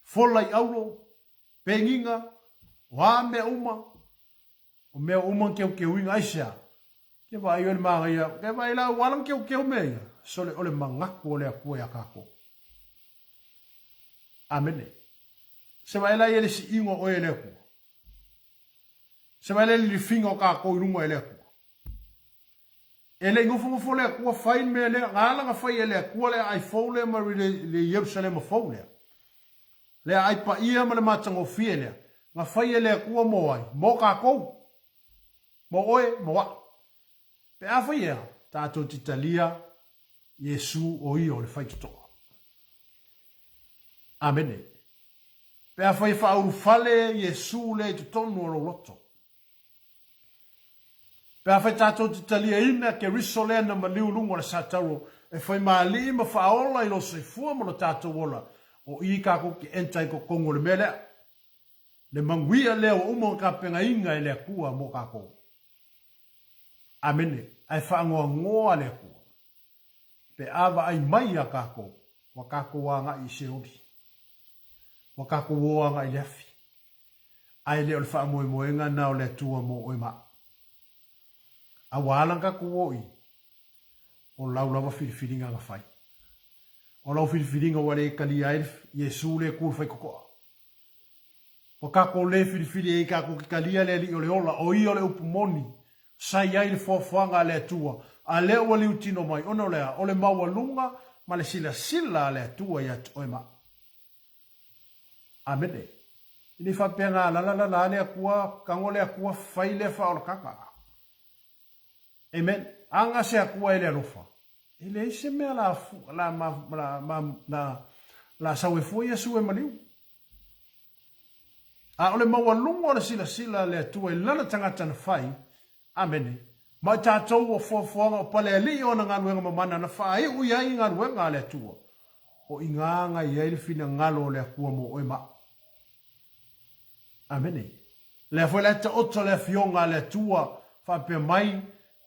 fola i auro, pegiga, o a mea uma, o mea uma na keukeuina. Aisea? Ke vaai oe i le manaia, ke vaai la ua ala na keukeu mea ia, sole o le manatu o le Atua iā tatou. Amene. Se vaai la ia le siiga o oe e le Atua. Se vaai la i le lifiga o tatou i luga e le Atua. E le i nofonofo le Atua fai le mea lea, na ala na fai e le Atua le aai fou lea ma le Ierusalema fou lea. Le aai paia ma le matagofie lea, na fai e le Atua mo ai? Mo tatou. Mo oe, mo a'u. Pe a fai ea, tatou te talia Iesu o ia o le faitotoa. Amene. Pe a fai e faaulufale Iesu lea i totonu o lou loto. Pe a fai tatou te taliaina Keriso lea na maliu i luga o le satauro e fai ma alii ma faaola i lou soifua ma lo tatou ola, o i tatou te enter i totonu o le mea lea. Le manuia lea ua uma ona tapenaina e le Atua mo tatou. Amene. Ae faanoanoa le Atua pe a vaai mai iā tatou, ua tatou agai i Seoli, ua tatou o agai i le afi. Ae le o le faamoemoega na o le Atua mo oe ma au. A ua ala ona tatou o i, o lau lava filifiliga na fai. O lau filifiliga ua le talia ai Iesu le Atua le faitotoa. Ua tatou le filifili ai tatou te talia le Alii o le ola, o Ia o le upu moni, sa i ai le foafoaga a le Atua, a lea ua liutino mai, ona o le a? O le maualuga ma le silasila a le Atua ia te oe ma au. Amene. E le faapea na lalalala le Atua, tago le Atua fai lea faaolataga. Amen. Aga se Atua e le alofa. E leai se mea la, la, la, la, la, la sau e fua Iesu e maliu. A o le maualuga o le silasila a le Atua i lana tagata na fai, amene, ma i tatou o foafoaga o palealii o ana galuega mamana na faaiu i ai galuega a le Atua, o i gaga i ai le finagalo o le Atua mo oe ma au. Amene. Lea foi la e taoto le Afioga a le Atua faapea mai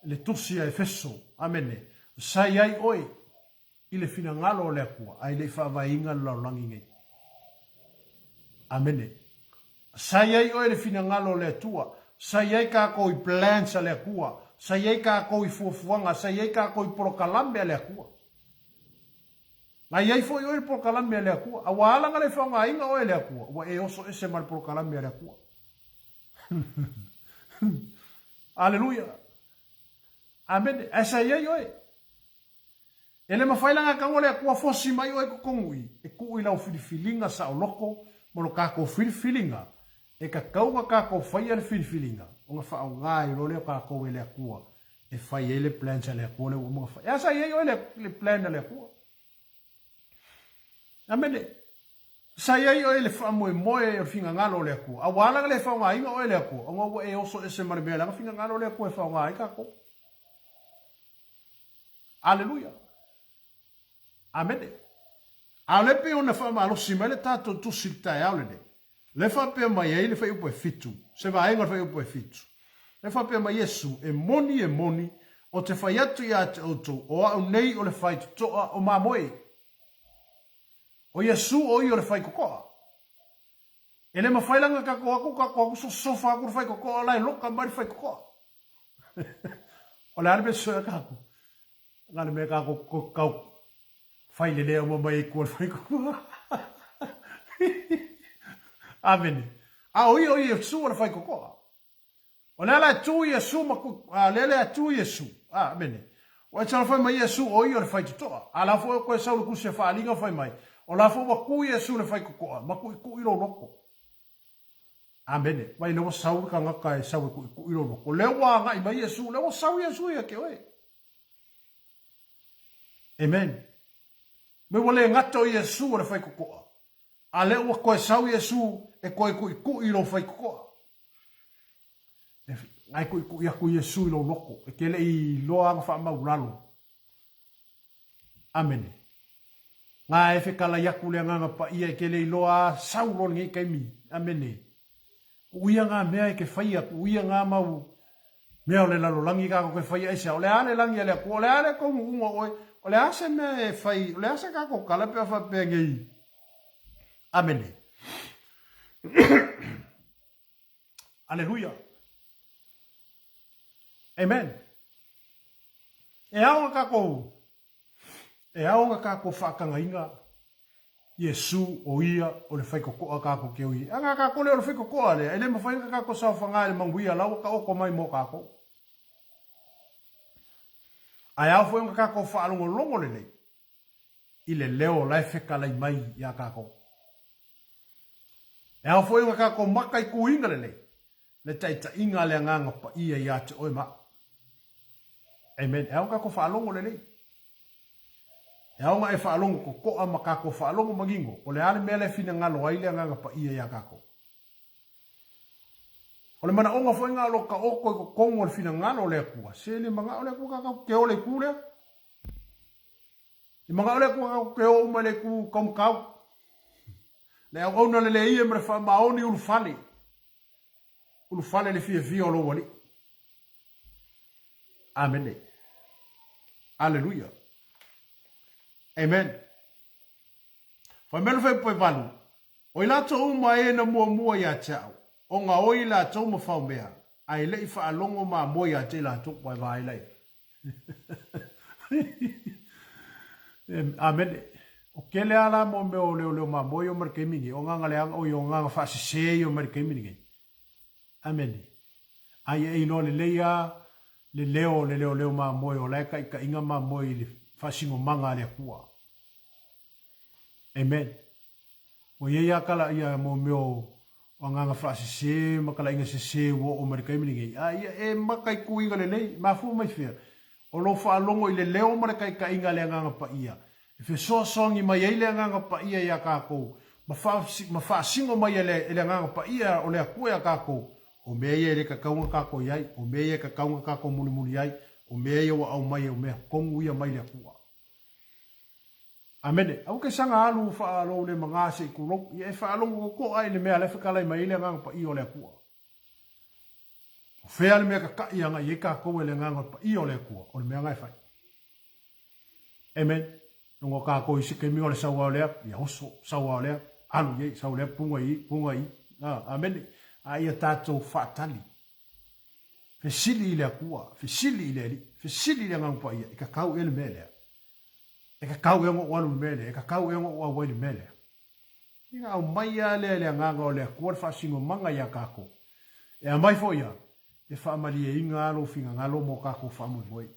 le Tusi a Efeso, amene, sa i ai oe i le finagalo o le Atua, ae le i faavaeina le lalolagi nei. Amene. Sa i ai oe i le finagalo o le Atua, sa i ai kākou i plans a le Atua, sa i ai kākou i fuafuaga, sa i ai kākou i polokalame a le Atua. Na i ai foi oe i le polokalame a le Atua, a ua ala na le faogaina oe e le Atua, ua e oso ese ma le polokalame a le Atua. Aleluia. Amene. Ae sa i ai oe. E le mafai la gataua le Atua fosi mai oe i totonu i, e tuu i lau filifiliga saoloko ma lo tatou filifiliga, e tatau ona tatou faia le filifiliga ona faaaoga ai loa lea o tatou e le Atua e fai ai le plans a le Atua lea ua uma ona fai. E a sa i ai oe le, le plan a le Atua? Amene. Sa i ai oe le faamoemoe o le finagalo o le Atua. A ua ala ona le faaaogaina oe e le Atua, ona ua e oso ese ma le mea leaga finagalo o le Atua e faaaoga ai tatou. Aleluia. Amene. A o lea pei ona faamalosi mai le tatou tusi i le taeao lenei, lea faapea mai ai le fuaiupu e fitu, se vaega o le fuaiupu e fitu. Lea faapea mai Iesu, E moni, e moni, ou te fai atu ia te outou, o au nei o le faitotoa o mamoe. O Iesu o ia o le faitotoa. E le mafai la ona tatou atu, tatou atu sosofa atu le faitotoa la e loka mai le faitotoa. O le a le mea sosoa ia tatou? Na le mea tatou tau fai lelea uma mai ai tua le faitotoa. Amene. A o ia o Iesu o le faitotoa. O le ala e tu Iesu ma ku, a le ala e tu Iesu. A, amene. Ua e fai mai Iesu o ia o le faitotoa. A la foi o koe sau le tusi a faaaliga fai mai, o la foi ua tu Iesu le faitotoa ma kuʻikuʻi lou loto. Amene. Mai lea ua sau le tagata e sau e kuʻikuʻi lou loto. O lea ua agai mai Iesu, lea ua sau Iesu ia te oe. Amen. Me ua le gata o Iesu o le faitotoa. A lea ua toe sau Iesu e toe kuʻikuʻi i lou faitotoa. E ngai kuʻikuʻi aku Iesu i lou loko, e te le i iloa ana faamaulalo. Amene. Ngā e fekalai aku le Agaga Paia e ke le iloa a sau loa lenei taimi. Amene. Kuʻuia ngā mea e ke faia, kuʻuia ngā mau mea o le lalolagi kākou ke faia aisea, o le a le lagi a le Akua, o le a le kaunuʻuga o oe, o le a se mea e fai, o le a se kākou kala pe a faapea nei. Amene. Aleluia. Amen. E ao na kākou, e ao na kākou whaakangaiga Iesu o ia o le whaikokoa kākou ke ui. A ngā kākou le o le whaikokoa lea, e le mawhai ka kākou sao whanga e le manguia lau ka oko mai mō kākou. A e ao foi nga kākou whaalongolongo lelei i le leo la e fekalai mai iā kākou. E ao foi nga kākou maka i kūinga lelei, le taʻitaʻiga a le Agaga Paia iā te oe ma aʻu. Amen. E ao nga kākou faalogo lelei. E ao nga e faalogo kokoʻa ma kākou faalogo manino, o le a le mea la e finagalo ai le Agaga Paia iā kākou. O le manaʻoga foi nga o lo taoto i totonu o le finagalo o le Akua, se le manaʻo le Akua kākou ke ola i kū lea. I manaʻo le Akua kākou ke o uma i le kū kaumakau. Le auauna le leia ma le faamaoni ulufale. Ulufale le fiafia o lou Alii. Amene. Aleluia. Amen. Fai mai le fuaiupu e valu, O i latou uma e na muamua iā te a'u, o nga oi latou ma faomea, a e leʻi faalogo mamoe iā te latou, vaevae la ia. Amene. O kele a la mo mea o leoleo mamoe o mai le taimi nei, o agaga leaga, oi o agaga faasese ia o mai le taimi lenei. Amene. A ia e iloa lelei a le leo o le leoleo mamoe o la e taʻitaʻiga mamoe i le faasinomaga a le Akua. Amen. Ua i ai a kala ia mo mea o agaga faasese ma kalaiga sese ua oo mai le taimi lenei, a ia e maka i kuiga lelei, mafua mai fea? O lou faalogo i le leo ma le taitaiga a le Agaga Paia, e fesoasoani mai ai le Agaga Paia iā kākou, ma ma faasino mai e le e le Agaga Paia o le Akua iā kākou, o mea ia e le tatau ona kākou i ai, o mea ia e tatau ona kākou mulimuli ai, o mea ia ua aumai o mea tonu ia mai le Akua. Amene. Aua ke saga alu whaalou le manga se i kulou, ia e whaalongo kokoʻa i le mea le whekalai mai i le Agaga Paia o le Akua. O whea le mea kakaʻi anga i e kākou e le Agaga Paia o le Akua, o le mea nga e whai. Amen. Nongo kākou i se kemi o le saua o lea, ia oso, saua o lea, alu i ei, sau lea, punga i, punga i. Ah, amene. A ia tātou whaatali. Fesili i le Akua, fesili i le Alii, fesili i le Agaga Paia, e kakau ea le mea lea? E kakau ea ngoʻu alu i le mea lea? E kakau ea ngoʻu auai i le mea lea? Ia aumai a lea e le Agaga o le Akua le faasinomaga iā kākou. E aumai foi ia, e faamalieina a lou finagalo mo kākou faamoemoe.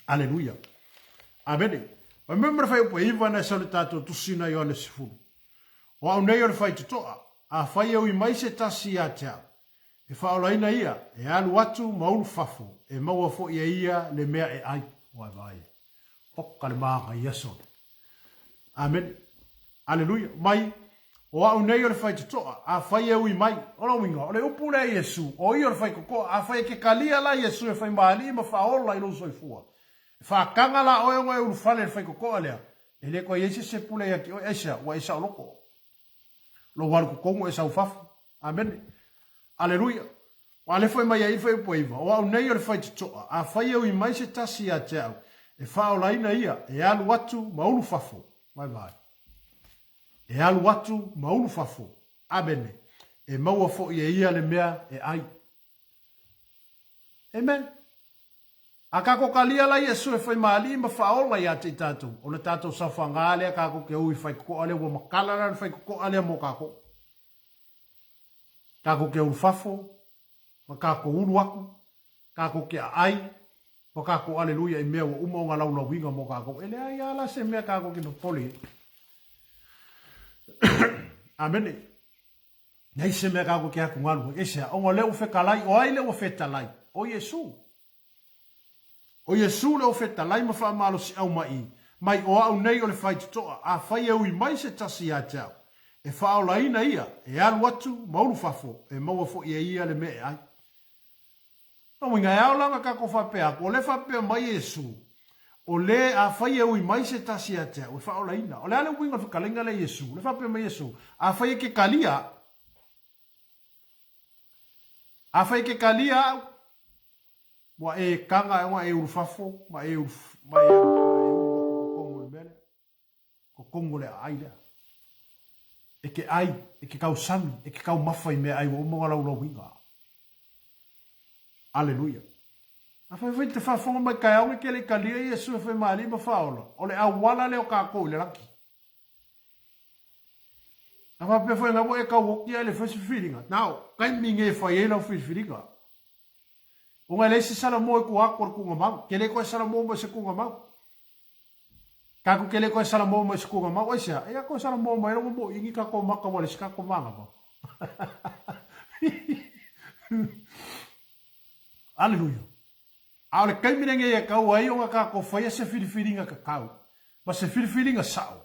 Aleluia. Amene. Fai mai ma le fuaiupu e iva na e sau le tātou tusina Ioane 10. O au nei o le faitotoa, afai e ui mai se tasi ia te au, E faaolaina ia, e alu atu ma ulu fafo, e maua foi e ia le mea e ai. Vaevae. Oka le māngai aso. Amene. Aleluia. Mai, o au nei o le faitotoa, afai e ui mai. O lona uiga, o le upu lea a Iesu, o ia o le faitotoa, afai e ke kalia la Iesu e faimalie ma faaola i lou soifua. E faakaga la oe ona e ulufale i le faitotoa lea, e le toe i ai se se pule ia te oe, aisea, ua e saoloko. Lou alu totonu e sau fafo. Amene. Aleluia. Ua alefa mai ai le fuaiupu e iva, O au nei o le faitotoa, afai e ui mai se tasi ia te au, e faaolaina ia, e alu atu ma ulu fafo. Vaevae. E alu atu ma ulu fafo. Amene. E maua foi e ia le mea e ai. Amen. A kākou kalia la Iesu e faimalie ma faaola iā te i tātou, o le tātou saofagā lea kākou ke ui whaikokoa lea, ua makala la le whaikokoa lea mō kākou. Kākou ke ulu fafo, ma kākou ulu aku, kākou ke aʻai, ma kākou aleluia i mea ua uma o ngā laulauiga mō kākou. E leai a la se mea kākou ke popole. Amene. Nei se mea kākou ke aku galu ai. Aisea? Ona o lea ua fetalai, o ai lea ua fetalai? O Iesū. O Iesū lea ua fetalai ma faamalosiʻau mai i, mai o aʻu nei o le faitotoa, afai e ui mai se tasi iā te au, e faaolaina ia, e alu atu ma ulu fafo, e maua foʻi e ia le mea e ʻai. Lona uiga, e ao la ona kākou faapea aku, o lea faapea mai Iesū, O le, afai e ui mai se tasi ia te au, e faaolaina. O le a le uiga o le fetalaiga lea a Iesu? Le faapea mai Iesu, Afai e ke kalia au, afai e ke kalia au, ua e kaga e ona e ulufafo ma e ulu, ma e alu, ma e ulu aku i totonu o le mea lea. Totonu o le aai lea. E ke ai, e ke tausami, e ke taumafa i meaai ua uma ona laulauina. Aleluia. Afai foi te faafofoga mai taeao nei ke le i talia Iesu e fai ma Alii ma Faaola, o le auala lea o tatou i le lagi. A faapea foi na ua e tau oti ae le fai se filifiliga, now, taimi nei e fai ai lau filifiliga. Ona e leai se Salamo i tua atu o le tuugamau. Ke le toe Salamo ma se tuugamau. Tatou te le toe salamo mai i se tuugamau, aisea? Eia toe salamo mai lou momoʻi ni tatou maka ua leai se tatou manava. Aleluia. A o le taimi lenei e tatau ai ona tatou faia se filifiliga tatau ma se filifiliga sao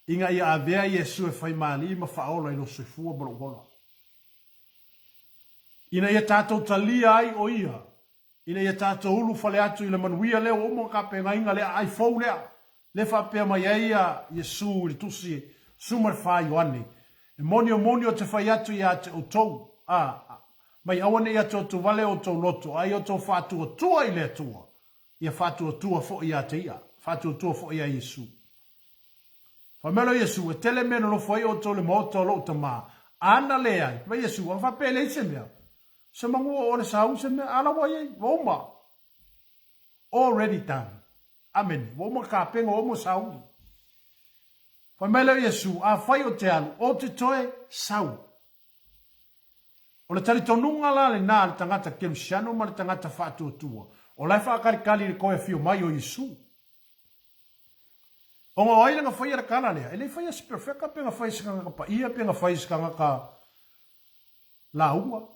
ina ia avea Iesu e fai ma Alii ma Faaola i lou soifua ma lou ola. Ina ia tatou talia ai o Ia ina ia tatou ulufale atu i le manuia lea ua uma ona tapenaina le aai fou lea, lea faapea mai ai ia Iesu i le Tusi 14 Ioane, E moni o moni ou te fai atu ia te outou, a, mai aua ne i atuatuvale outou loto, a ia outou faatuatua i le Atua, ia faatuatua foi ia te ia, faatuatua foi ia Iesu. Fai mai loa Iesu, E tele mea e nonofo ai outou i le maota o lou Tama, ana leai. Fai mai Iesu, Ana faapea e leai se mea, Se manu o le sau se mea, a la ua i ai, ua uma. Already done. Amene. Ua uma kapena, ua uma sauni. Fai mai lea o Iesu, afai ou te alu, ou te toe sau. O le talitonuga la lena a le tagata kerisiano ma le tagata faatuatua, o la e faakalikali i le toe afio mai o Iesu. Ona o ai le na faia le tala lea? E le i faia e se perofeta, pe na fai e se tagata paia, pe na fai e se tagata lauga.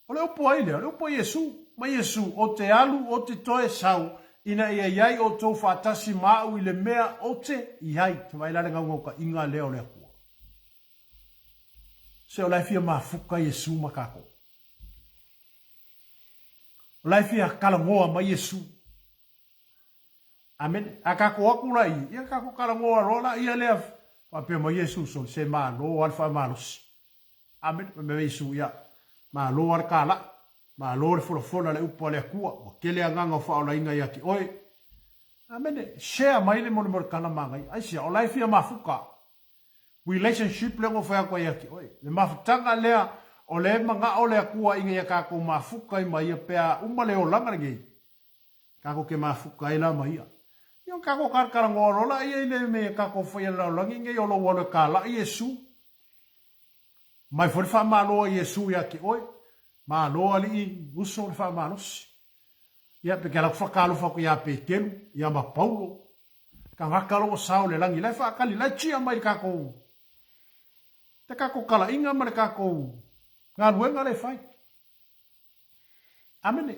O le upu ai lea? O le upu a Iesu. Ma Iesu, Ou te alu, ou te toe sau, ina ia i ai outou faatasi ma au i le mea ou te i ai. Te vaai la le naunautaiga lea o le Atua. Se o la e fia mafuta Iesu ma tatou. O la e fia talanoa mai Iesu. Amene. A tatou atu la i, ia tatou talanoa loa la ia lea faapea mai Iesu, sole se malo a le faamalosi. Amene. Fai mai Iesu, ia, malo a le kalaʻi, malo le folafola le upu a le Atua, ua tele agaga o faaolaina ia te oe. Amene. Share mai le molemole tala manaia. Aisea, o la e fia mafuta. Relationship lea na ou fai atu ai ia te oe. Le mafutaga lea, o lea e manao le Atua ina ia tatou mafuta ai ma ia pe a uma le olaga lenei, Tatou te mafuta ai la ma ia. Ia o tatou kalakalanoa loa la ia i le mea tatou faia le lalolagi nei o lou alu e kalaʻi Iesu. Mai foi le faamalo a Iesu ia te oe. Malo alii uso le faamalosi. Ia pe ke ala ku whakaalofa atu ia Petelu, ia ma Paulo. Tagata lo ua sao le lagi, la e whaakali, la e tia mai le kakou, te kakou kalaʻiga ma le kakou galuega le fai. Amene.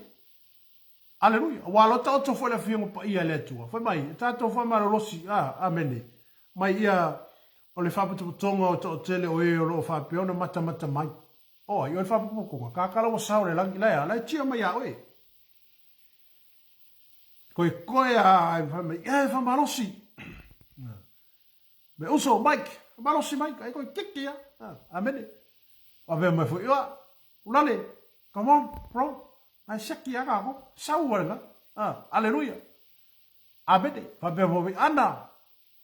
Aleluia. Ua alo taoto foi le Afioga Paia e le Atua. Fai mai, e tatou faamalolosi, a, amene, mai ia o le faapotopotoga o toatele o e o lo o faapea ona matamata mai. O ai, o le faapotopotoga, kākala ua sao le lagi, la e a, la e tia mai iā oe. Koe koe a, fai mai, e, faamalosi. Me uso, Mike, faamalosi Mike, ai koe keke ia. Amene. Faapea mai foi, oa, ulale, come on, bro, ai siaki ia kākou, sau wale la. Ah, aleluia. Amene. Faapea mai, ana,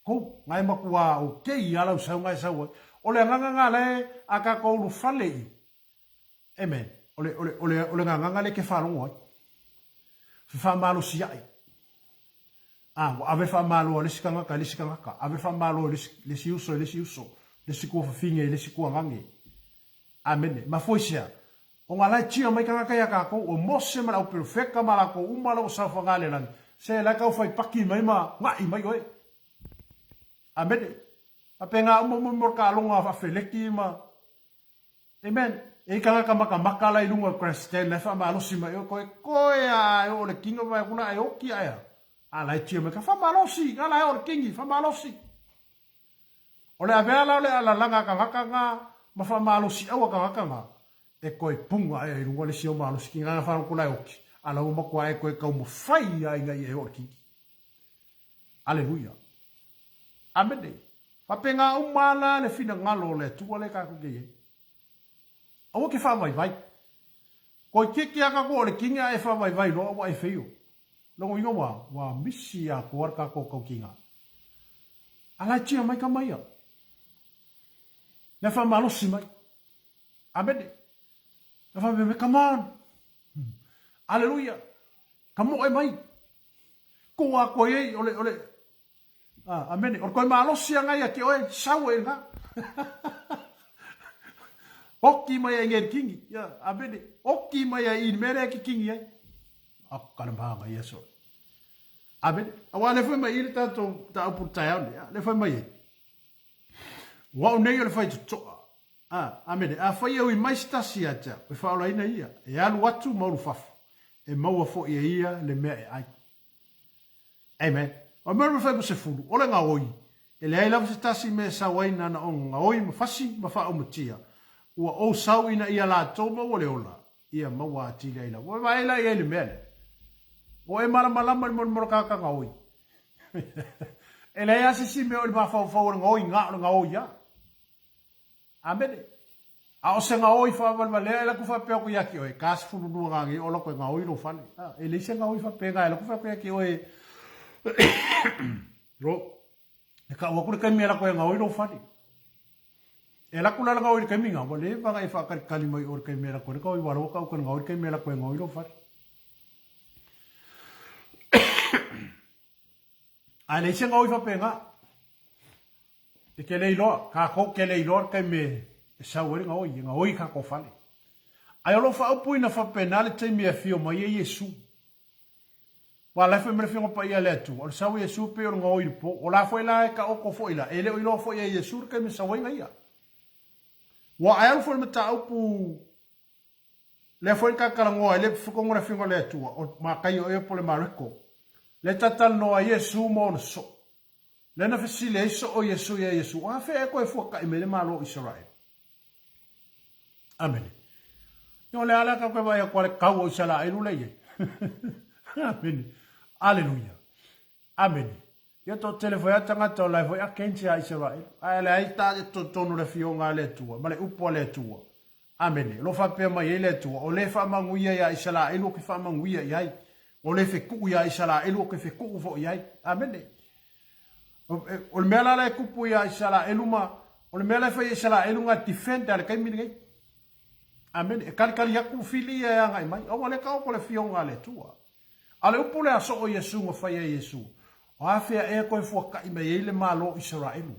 kou, ngai makuā o kei ia lau sau ngai sau ai. O le agaga ngā le a kākou ulufale i. Amen. O le, o le, o le, o le gagaga lea e te faalogo ai. Fefaamalosi ai. A, ua ave le faamalo a le isi tagata i le isi tagata, ave le faamalo i le isi, le isi uso i le isi uso, le isi tuafafine i le isi tuagage. Amene. Mafua i se a? Ona la e tia mai tagata ia tatou, o Mose ma le auperofeta ma latou uma la ua saofaga le lagi, se la e tau fai paki mai ma gaʻi mai oe. Amene. Faapena uma mo mo le taaloga faafeleki ma Amen. E i tagata makamaka la i lunga o le grandstand la e faamalosi mai oe, koe koe a e oo le kino vai atu la e oki ae a. A la e tia mai ka faamalosi, nga la e oo le kingi, faamalosi. O le avea la o le alalaga a tagata nga ma faamalosi aua tagata nga, e koe punga ae i lunga le isi au malosi ki nga na whanau ko la e oki. A la ua matua e koe kaumawhai ia ina ia e oo le kingi. Aleluia. Amene. Faapena uma lava la le finagalo o le Atua lea tatou te i ai. Aua ke faavaivai. Toeitiiti lava tatou o le kini a e faavaivai loa ua e feio. Lona uiga ua, ua misi atoa le tatou tautiga. A la e tia mai tama ia. Lea faamalosi mai. Amene. Lea faapea mai, come on. Aleluia. Tamoe mai. Tuu atoa i ai, o le, o le, Ah, amene. O le toe malosi aga ia te oe, sau e lena. Oki mai ai ngeri kingi. Ya, amene. Oki mai ai i le mea lea ke kingi ai. Aka le maanga ia so. Amene. Aua le fai mai i le tatou mataupu i le taeao nei. Le fai mai ai. O au nei o le faitotoa. Ah, amene. Afai e ui mai se tasi ia te au, e faaolaina ia, e alu atu ma ulu fafo, e maua foi e ia le mea e ai. Amen. O le mea fai ma sefulu, o le gaoi, e leai lava se tasi mea e sau ai nana ona gaoi ma fasi ma faaumatia, ua ou sau ina ia latou maua le ola, ia maua atili ai lava. Ua vaai la i ai le mea lea. Ua e malamalama i le molimolo tagata gaoi. E leai lava se isi mea o i le mafaufau o le gaoi, na o le gaoi lava. Amene. A o se gaoi faavalevalea e laku faapea aku ia te oe, ka 12 ngā ngei ola koe gaoi lou fale. A, e leai se gaoi faapena e laku faapea ia te oe ro, e kau aku le taimi e lako e gaoi lou fale. E lako la le gaoi i le taimi nga, ua leva ona e faakalikali mai o le taimi e lako e le gaoi, ua loa kau ka le gaoi le taimi e lako e gaoi lou fale. A e leai se gaoi faapena. E te le iloa, kākou ke le iloa le taimi e sau ai le gaoi, e gaoi i kākou fale. Ae o lo o faaupuina faapena le taimi e afio mai ai Iesu. Ua ala foi ma le Afioga Paia a le Atua, o le sau o Iesu pei o le gaoi i le po. O la foi la e taoto foi la, e le o iloa foi e Iesu le taimi e sau ai na ia. Ua ae alu foi le mataupu Lea foi ta talanoa ai le fukong o le Afioga o le Atua, o Mataio ea po o le Mareko. Lea ta talanoa ai Iesu ma ona soo. Lea na fesili ai soo Iesu ia Iesu, o afea ea koe fuakai mai le Malo o Isaraelu? Amene. Ia o le a lea tatou te vaai atu a le kau o Isaraelu lea i ai. Amene. Aleluia. Amene. Ia toatele foi a tagata o lae foi against ia Isaraelu. Ae leai ta te totonu le Afioga a le Atua ma le upu a le Atua. Amene. O lo o faapea mai ai le Atua, o le faamanuia iā Isaraelu ou te faamanuia i ai. O le fetuu iā Isaraelu ou te fetuu foi i ai. Amene. O le mea la la e tupu iā Isaraelu ma, o le mea la e fai e Isaraelu na defend a le taimi lenei. Amene. E kalikali atu fili ia e agai mai. Aua le taoto le Afioga a le Atua. A o le upu lea a soo Iesu na fai ai Iesu, O afea ea koe fuakaʻi mai ai le Malo o Isaraelu?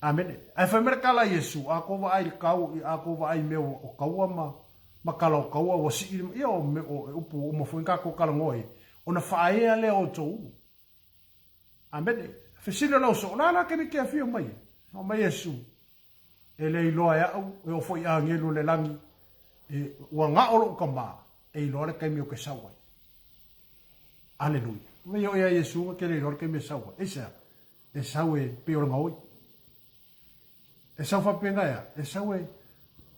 Amene. Ae fai mai le tala a Iesu, a kou vaai i le kau, a kou vaai i mea o kaua ma, ma kala o kaua ua sii le, ia o, o e upu uma foi na tatou talanoa ai, ona faaea lea o outou ulu. Amene. Fesili o lau soo, o le a la taimi e te afio mai ai? Fai mai Iesu, E le iloa e aʻu, e oo foi i agelu o le lagi, e, ua gaʻo loʻu kamā, e iloa le taimi o ke sau ai. Aleluia. Mei o ia Iesu nga ke le iloa le taimi e sau ai. Aisea? E sau e pei o le gaoi. E sau faapena ea, e sau e,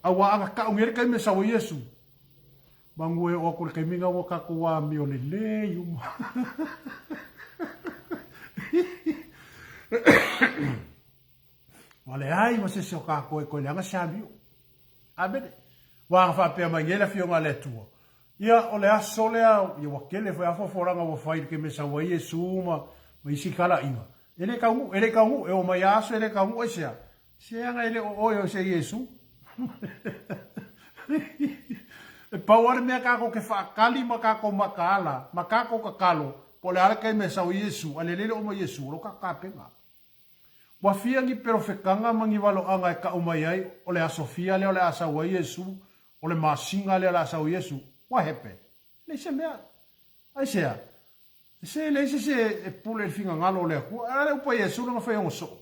auā ana kaʻu nei le taimi e sau ai Iesu. Manu e oo atu i le taimi na ua tatou amio lelei uma. Ua leai ma se isi o kākou e koe leaga se amio. Amene. Ua aga faapea mai nei le Afioga a le Atua, Ia, o le aso lea, ia ua tele foi afoafoalaga ua fai i le taimi e sau ai Iesu ma, ma isi talaiga. E le taunuu, e le taunuu, e oo mai a aso e le taunuu aisea? Se aga e le o oe o se Iesu. E pau lava le mea kākou ke faakali ma kākou makaala, ma kākou tatalo, po o le a le taimi e sau ai Iesu, a lelei le oo mai Iesu, o lo tatou tapena. Ua fia ni perofekanga ma ni valoaga e kau mai ai, o le aso fia lea o le a sau ai Iesu, o le masina lea o le a sau ai Iesu. What happened? Leai se mea. Aisea? Se e leai se isi e pule i le finagalo o le Atua. A le upu a Iesu lana fai ona soo.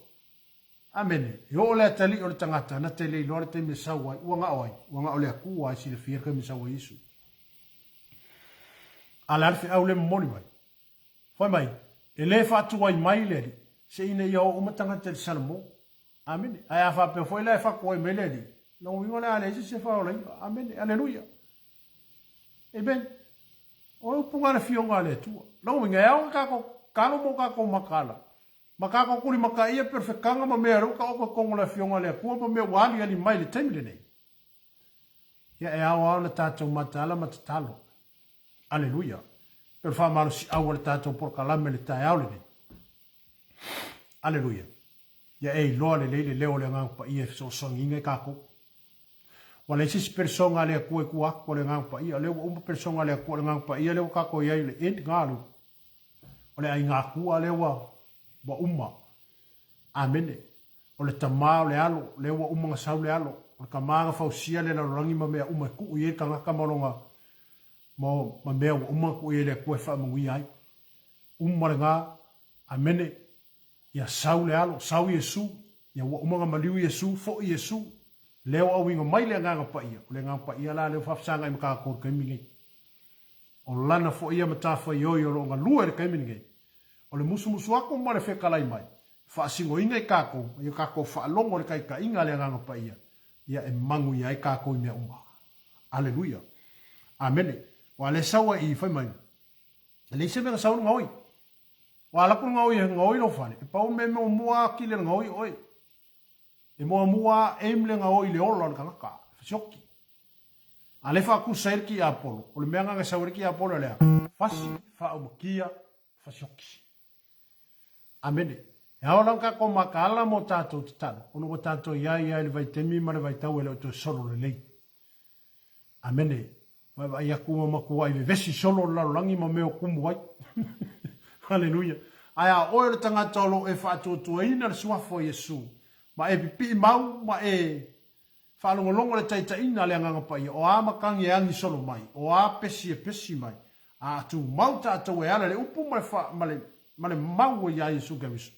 Amene. E oo le atalii o le tagata na te le iloa le taimi e sau ai, ua gao ai, ua gao le Atua e silafia le taimi e sau ai Iesu. A le a le feau le momoli mai? Fai mai, e le faatuai mai le Alii, se ina ia oo uma tagata i le Salamo. Amene. Ae a faapea foi la e faatuai mai le Alii, lona uiga o le a leai se isi e faaolaina. Amene. Aleluia. Amen. O le upuga a le Afioga a le Atua. Lona uiga, e ao ona tatou tatalo mo tatou mataala, ma tatou tulimataia pei o le fetaga ma mea o lea ua taoto i totonu o le Afioga a le Atua ma mea ua aliali mai i le taimi lenei. Ia, e ao lava ona tatou mataala ma tatalo. Aleluia! Pei o le faamalosiau o le tatou polokalame i le taeao lenei. Aleluia! Ia e iloa lelei le leo o le Agaga Paia e fesoasoaniina i tatou. Ua leai se isi peresoga a le Atua i tua atu o le Agaga Paia. O lea ua uma peresoga a le Atua, o le Agaga Paia lea ua tatou i ai, o le end lena o le aiga Atua lea ua uma. Amene. O le Tama o le Alo, lea ua uma ona sau le Alo. O le Tama na fausia le lalolagi ma mea uma e tuu i ai le tagata ma lona ma mea ua uma ona tuu i ai le Atua e faamanuia ai. Uma lena. Amene. Ia sau le Alo, sau Iesu, ia ua uma ona maliu Iesu, foi Iesu, lea ua auina mai le Agaga Paia, o le Agaga Paia la lea ua faafesagai ma tatou i le taimi lenei. O Lana foi ia matafaioi o lo o galue i le taimi lenei, o le musumusu atu ma le fetalai mai, e faasinoina i tatou, ia tatou faalogo i le taitaiga a le Agaga Paia, ia e manuia ai tatou i mea uma. Aleluia. Amene. Aua o lea e sau ai i i, fai mai, E leai se mea na sau ai le gaoi. Ua ala atu le gaoi e gaoi lou fale, e pau le mea e muamua ati le gaoi oe. E muamua aim le gaoi i le ola o le tagata, e fesioki. A lea e faatusa ai le tiapolo, o le mea lena na sau ai le tiapolo o le a? Fasi, faaumakia, fasioki. Amene. E ao la ona tatou mataala mo tatou tatalo, ona ua tatou i ai i le vaitaimi ma le vaitau e le o toe solo lelei. Amene. Vaavaai atu ua matuai vevesi solo le lalolagi ma mea o kumu ai. Haleluia. Ae a oe o le tagata o lo o e faatuatuaina le suafa o Iesu, ma e pipii mau ma e faalogologo i le taitaiga a le Agaga Paia, o a matagi e agi solo mai, o a pesi e pesi mai, a tumau tatou e ala i le upu ma le, fa, ma le, ma le mau ia Iesu Keriso.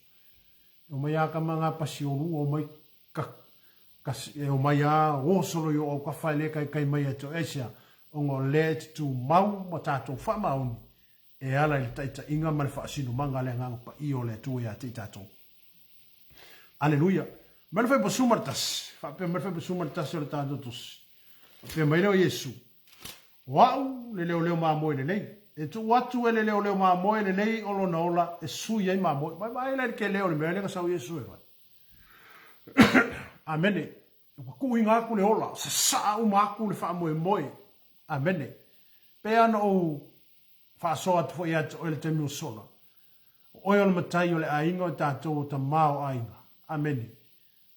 E omai a ka ma ngā pasi o lua, omai ka, ka, e omai a o solo i o autafa e le kaikai mai e to aisea, ona o lea e te tumau ma tatou faamaoni e ala i le taitaiga ma le faasinomaga a le Agaga Paia o le Atua ia te i tatou. Aleluia! Mai le Faipusu ma le tasi, faapea mai le Faipusu ma le tasi o le tatou tusi. Faapea mai lea o Iesu, O au le leoleo mamoe lelei, e tuu atu e le leoleo mamoe lelei o lona ola e sui ai mamoe. Vaevae la i le tele o le mea lea na sau Iesu e fai. Amene. Ua tuuina atu le ola, sasaa uma atu le faamoemoe. Amene. Pei lava ona ou faasoa atu foi ia te oe i le taimi ua sola, o oe o le matai o le aiga o tatou o tama o aiga. Amene.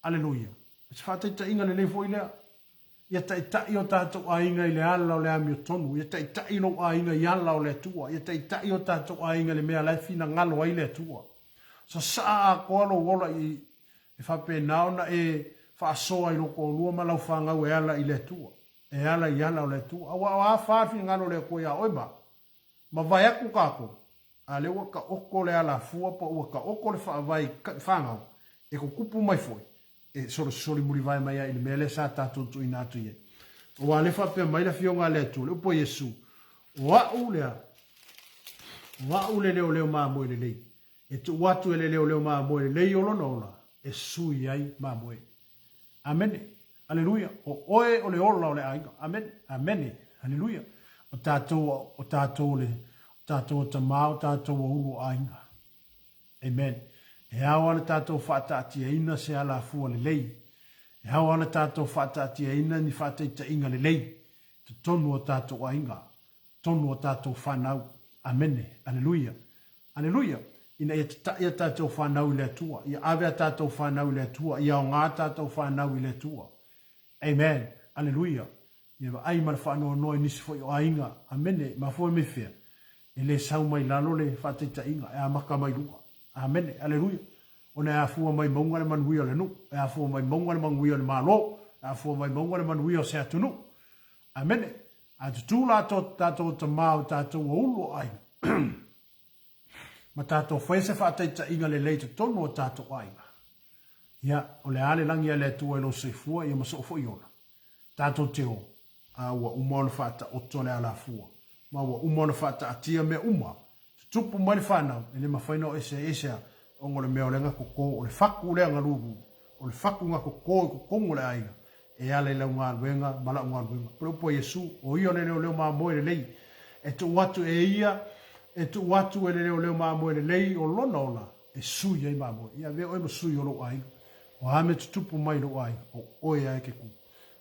Aleluia. O se faataitaiga lelei foi lea. Ia taitai o tatou aiga i le ala o le amiotonu. Ia taitai lou aiga i ala o le Atua. Ia taitai o tatou aiga i le mea la e finagalo ai le Atua. Sasaa atoa lou ola i e faapena ona e faasoa i lou toalua ma lau fanau e ala i le Atua. E ala i ala o le Atua. Aua o a fa le finagalo o le Atua iā oe ma au. Mavae atu tatou, a lea ua taoto le alafua po ua taoto le faavae i fanau, e tutupu mai foi, e solosoli mulivae mai ai i le mea lea sa tatou tuuina atu i ai. Aua o lea e faapea mai le Afioga a le Atua, le upu a Iesu, O au lea, o au le leoleo mamoe lelei, e tuu atu e le leoleo mamoe lelei o lona ola e sui ai mamoe. Amene. Aleluia. O oe o le ola o le aiga. Amene. Amene. Aleluia. O tatou, o tatou le, o tatou o tama, o tatou o ulu o aiga. Amen. E ao ana tatou faataatiaina se alafua lelei. E ao ana tatou faataatiaina ni faataitaiga lelei i totonu o tatou aiga. tonu o tatou fanau. Amene. Aleluia. Aleluia. Ina ia tataʻi a tatou fanau i le Atua. Ia ave a tatou fanau i le Atua. Ia aoga a tatou fanau i le Atua. Amen. Aleluia. Ia vaai ma le faanoanoa i nisi foi o aiga. Amene. Mafua mai fea? E le sau mai lalo le faataitaiga, e amata mai luga. Amene. Aleluia. Ona e afua mai mauga le manuia o le nuu, e afua mai mauga le manuia o le Malo, e afua mai mauga le manuia o se atunuu. Amene. A tutū la tatou tama o tatou ua ulu o aiga, ma tatou faia se faataitaiga lelei i totonu o tatou aiga, ia, o le a le lagi a le Atua i lou soifua, ia ma soo foi ola. Tatou te o, a ua uma ona faataoto le alafua, ma ua uma ona faataatia mea uma Tutupu mai le fanau, e le mafai ona o ese ai aisea, ona o le mea o lea na toto, o le fatu lea na lulu, o le fatu na toto i totonu o le aiga, e ala i lau galuega ma lau galuega. Pei o le upu a Iesu, o ia o le leoleo mamoe lelei. E tuu atu e ia, e tuu atu e le leoleo mamoe lelei o lona ola e sui ai mamoe. Ia avea oe ma sui o lou aiga. O a mea tutupu mai i lou aiga, o oe lava e te ku.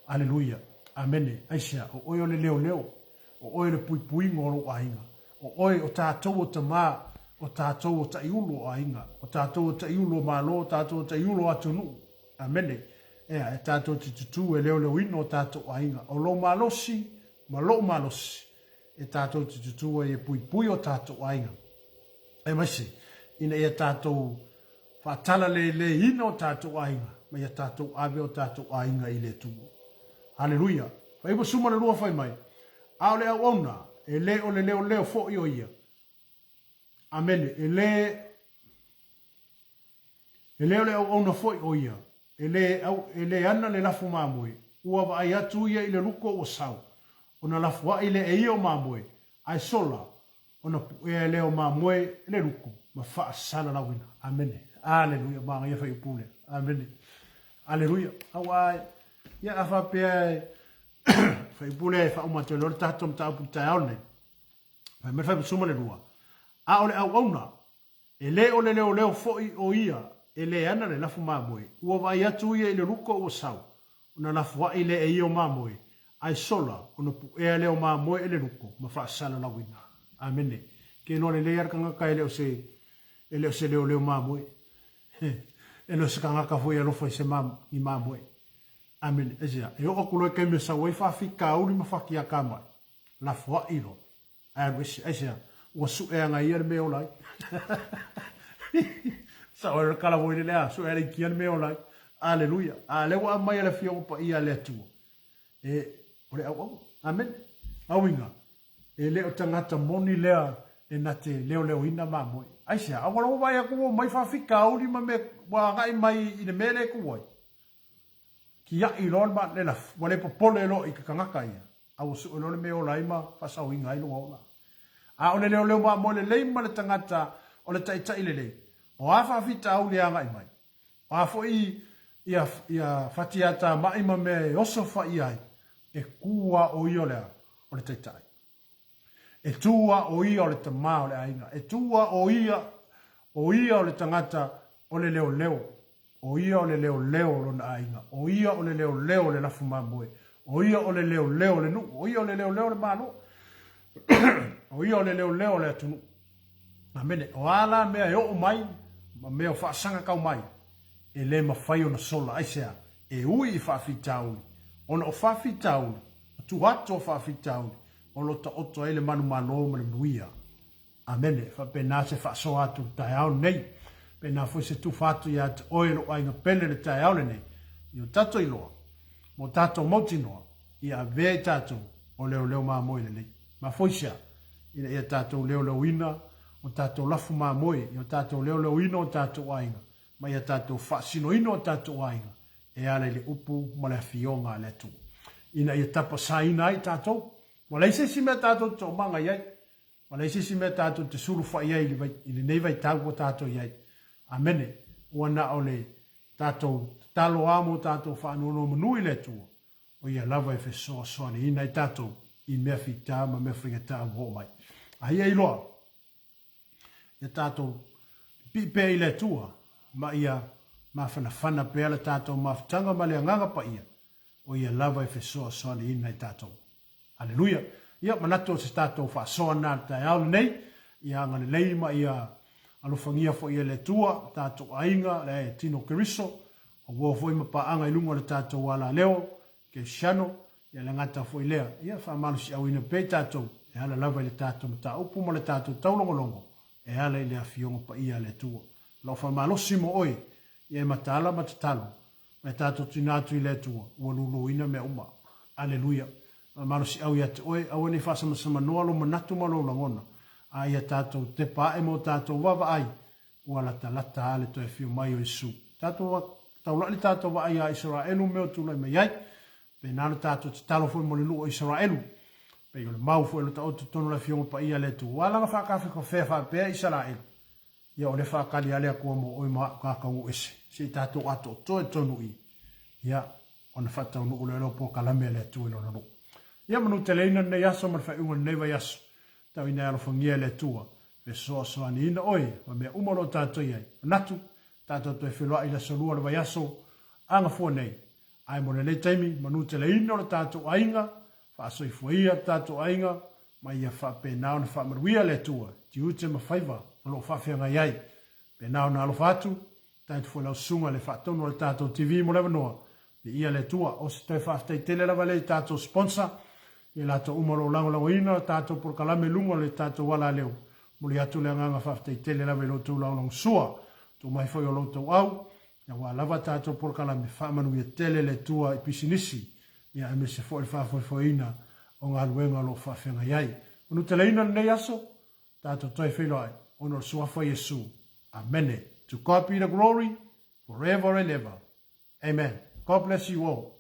Aleluia. Amene. Aisea? O oe o le leoleo. O oe o le puipuiga o lou aiga. O oe, o tatou o tama, o tatou o taiulu o aiga, o tatou o taiulu o Malo, o tatou o taiulu o atunuu. Amene. Ea, e tatou te tutū e leoleoina o tatou aiga. O lou malosi ma lou malosi e tatou te tutū ai e puipui o tatou aiga. Aemaise, ina ia tatou faatalalelēina o tatou aiga, ma ia tatou ave o tatou aiga i le Atua. Haleluia! Fuaiupu 12 fai mai, A o le auauna, e le o le leoleo foi o ia. Amene. E le, e le o le auauna foi o ia, e le, au, e le ana le lafo mamoe, ua vaai atu ia i le luko ua sau, ona lafoai lea e ia o mamoe, ae sola, ona puea lea o mamoe le luko ma faasalalauina. Amene. Aleluia. Manaia fuaiupu lea. Amene. Aleluia. Aua, ia a faapea e fuaiupu lea e faauma atu ai loa le tatou mataupu i le taeao lenei. Fai mai le fuaiupu 12, A o le auauna, E le o le leoleo foi o ia e le ana le lafu mamoe, ua vaai atu ia i le luko ua sau, ona lafoai lea e ia o mamoe, ae sola ona puea lea o mamoe e le luko ma faasalalauina. Amene. Ke iloa lelei lava le tagata e le o se, e le o se leoleo mamoe. E le o se tagata foi e alofa i se ma, i mamoe. Amene. Aisea? E oo atu loa i taimi e sau ai faafitauli ma fatiatamai, lafoai loa. Ae alu ese, aisea? Ua suʻeaga e ia le mea e ola ai. Sao ai le tala foi lele, a suʻe aikia le mea e ola ai. Aleluia. A lea ua aumai e le Afioga Paia a le Atua, e, o le auauna. Amene. Auiga, e le o tagata moni lea e na te leoleoina mamoe. Aisea? Aua lava vaai atu ua omai faafitauli ma mea ua agai mai i le mea lea e tu ai. Kiaʻi loa le, le lafu, ua le popole loa i ke tagata ia. A ua sue loa le mea e ola ai ma faasaoina ai lona ola. A o le leoleo mamoe lelei ma le tagata o le taitai lelei, o a faafitauli e agai mai, o a foi ia, ia fatiatamai ma mea e oso fai ai, e kū a ʻo ia o le a? O le taitai. E tū a ʻo ia o le tamā o le aiga. E tū a ʻo ia, ʻo ia o le tagata o le leoleo. ʻO ia o le leoleo o lona aiga, ʻo ia o le leoleo o le lafu mamoe, ʻo ia o le leoleo o le nuu, ʻo ia o le leoleo o le Malo, ʻo ia o le leoleo o le atunuu. Amene. O a la mea e oo mai ma mea o faasaga mai, e le mafai ona sola. Aisea? E ui i faafitauli, ona o faafitauli, o tua atu o faafitauli, o lo o taoto ai le manumalo ma le manuia. Amene. E faapena se faasoa atu i le taeao lenei. Pena foi se tufa atu ia te oe lou aiga pele le taeao lenei, i o tatou iloa, ma o tatou mautinoa, ia avea i tatou o leoleo mamoe lelei. Mafoisia, ina ia tatou leoleoina o tatou lafu mamoe, i o tatou leoleoina o tatou aiga, ma ia tatou faasinoina o tatou aiga, e ala i le upu ma le afioga a le Atua. Ina ia tapasaina ai tatou. Ua leai se isi mea tatou te toomaga i ai. Ua leai se isi mea tatou te sulufai ai i lenei vaitau ua tatou i ai. Amene. Ua na o le tatou tatalo lava mo tatou faanonomanu i le Atua, o Ia lava e fesoasoaniina ai tatou i mea fita ma mea faigata ua oo mai. A ia iloa, ia tatou pipii pea i le Atua, ma ia mafanafana pea le tatou mafutaga ma le Agaga Paia, o Ia lava e fesoasoaniina ai tatou. Aleluia! Ia, manatu o se tatou faasoa na le taeao lenei, ia agalelei ma ia alofagia foi e le Atua, tatou aiga, le tino Keriso, aua foi ma paaga i luga o le tatou alaleo, Kerisiano, ia le gata foi lea, ia faamalosiauina pea i tatou, e ala lava i le tatou mataupu ma le tatou taulogologo, e ala i le Afioga Paia a le Atua. Lau faamalosi mo oe, ia e mataala ma tatalo, Ma e tatou tuina atu i le Atua, ua luluina mea uma. Aleluia! Ma malosiau ia te oe, aua ne i faasamasamanoa lou manatu ma lou lagona, a ia tatou tepa ae ma o tatou vaavaai, ua latalata a le toe afio mai o Iesu. Tatou taulai le tatou vaai iā Isaraelu mea o tulai mai ai, pena le tatou tatalo foi mo le nuu o Isaraelu, pei o le mau foi o le taoto totonu o le Afioga Paia a le Atua. Ua ala ona faakafekafea faapea Isaraelu, Ia o le faatali a le Atua mo oe ma a'u ka taunuu ese, se i tatou atoatoa i totonu i, ia, ona faataunuu lea o lau polokalame a le Atua i Lona nuu. Ia manuteleina lenei aso ma le faaiuga o lenei vaiaso. Tau ina e alofagia e le Atua, fesoasoaniina oe ma mea uma o lo o tatou i ai. Manatu, tatou toe feiloai i le aso lua o le vaiaso a Gafua nei. Ae mo lenei taimi, manuteleina o le tatou aiga, faasoifua ia le tatou aiga, ma ia faapena ona faamanuia le Atua i tiute ma faiva o lo o faafeagai ai. Pena ona alofa atu, Thank foi lau susuga le faatonu o le tatou TV mo le avanoa. Viia le Atua. O se toe faafetai tele lava lea i tatou sponsor, i latou uma o lo o lagolagoina le tatou polokalame i luga o le tatou alaleo. Momoli atu le agaga faafetai tele lava i lo outou lagolagosua, tuu mai foi o lo outou au, aua lava tatou polokalame. Faamanuia tele le Atua i pisinisi, ia aemaise foi le faafoefoeina o galuega o lo o faafeagai ai. Manuteleina lenei aso, Tatou toe feiloai ona o le Suafa o Iesu. Amene. To God be the glory forever and ever. Amen. God bless you all.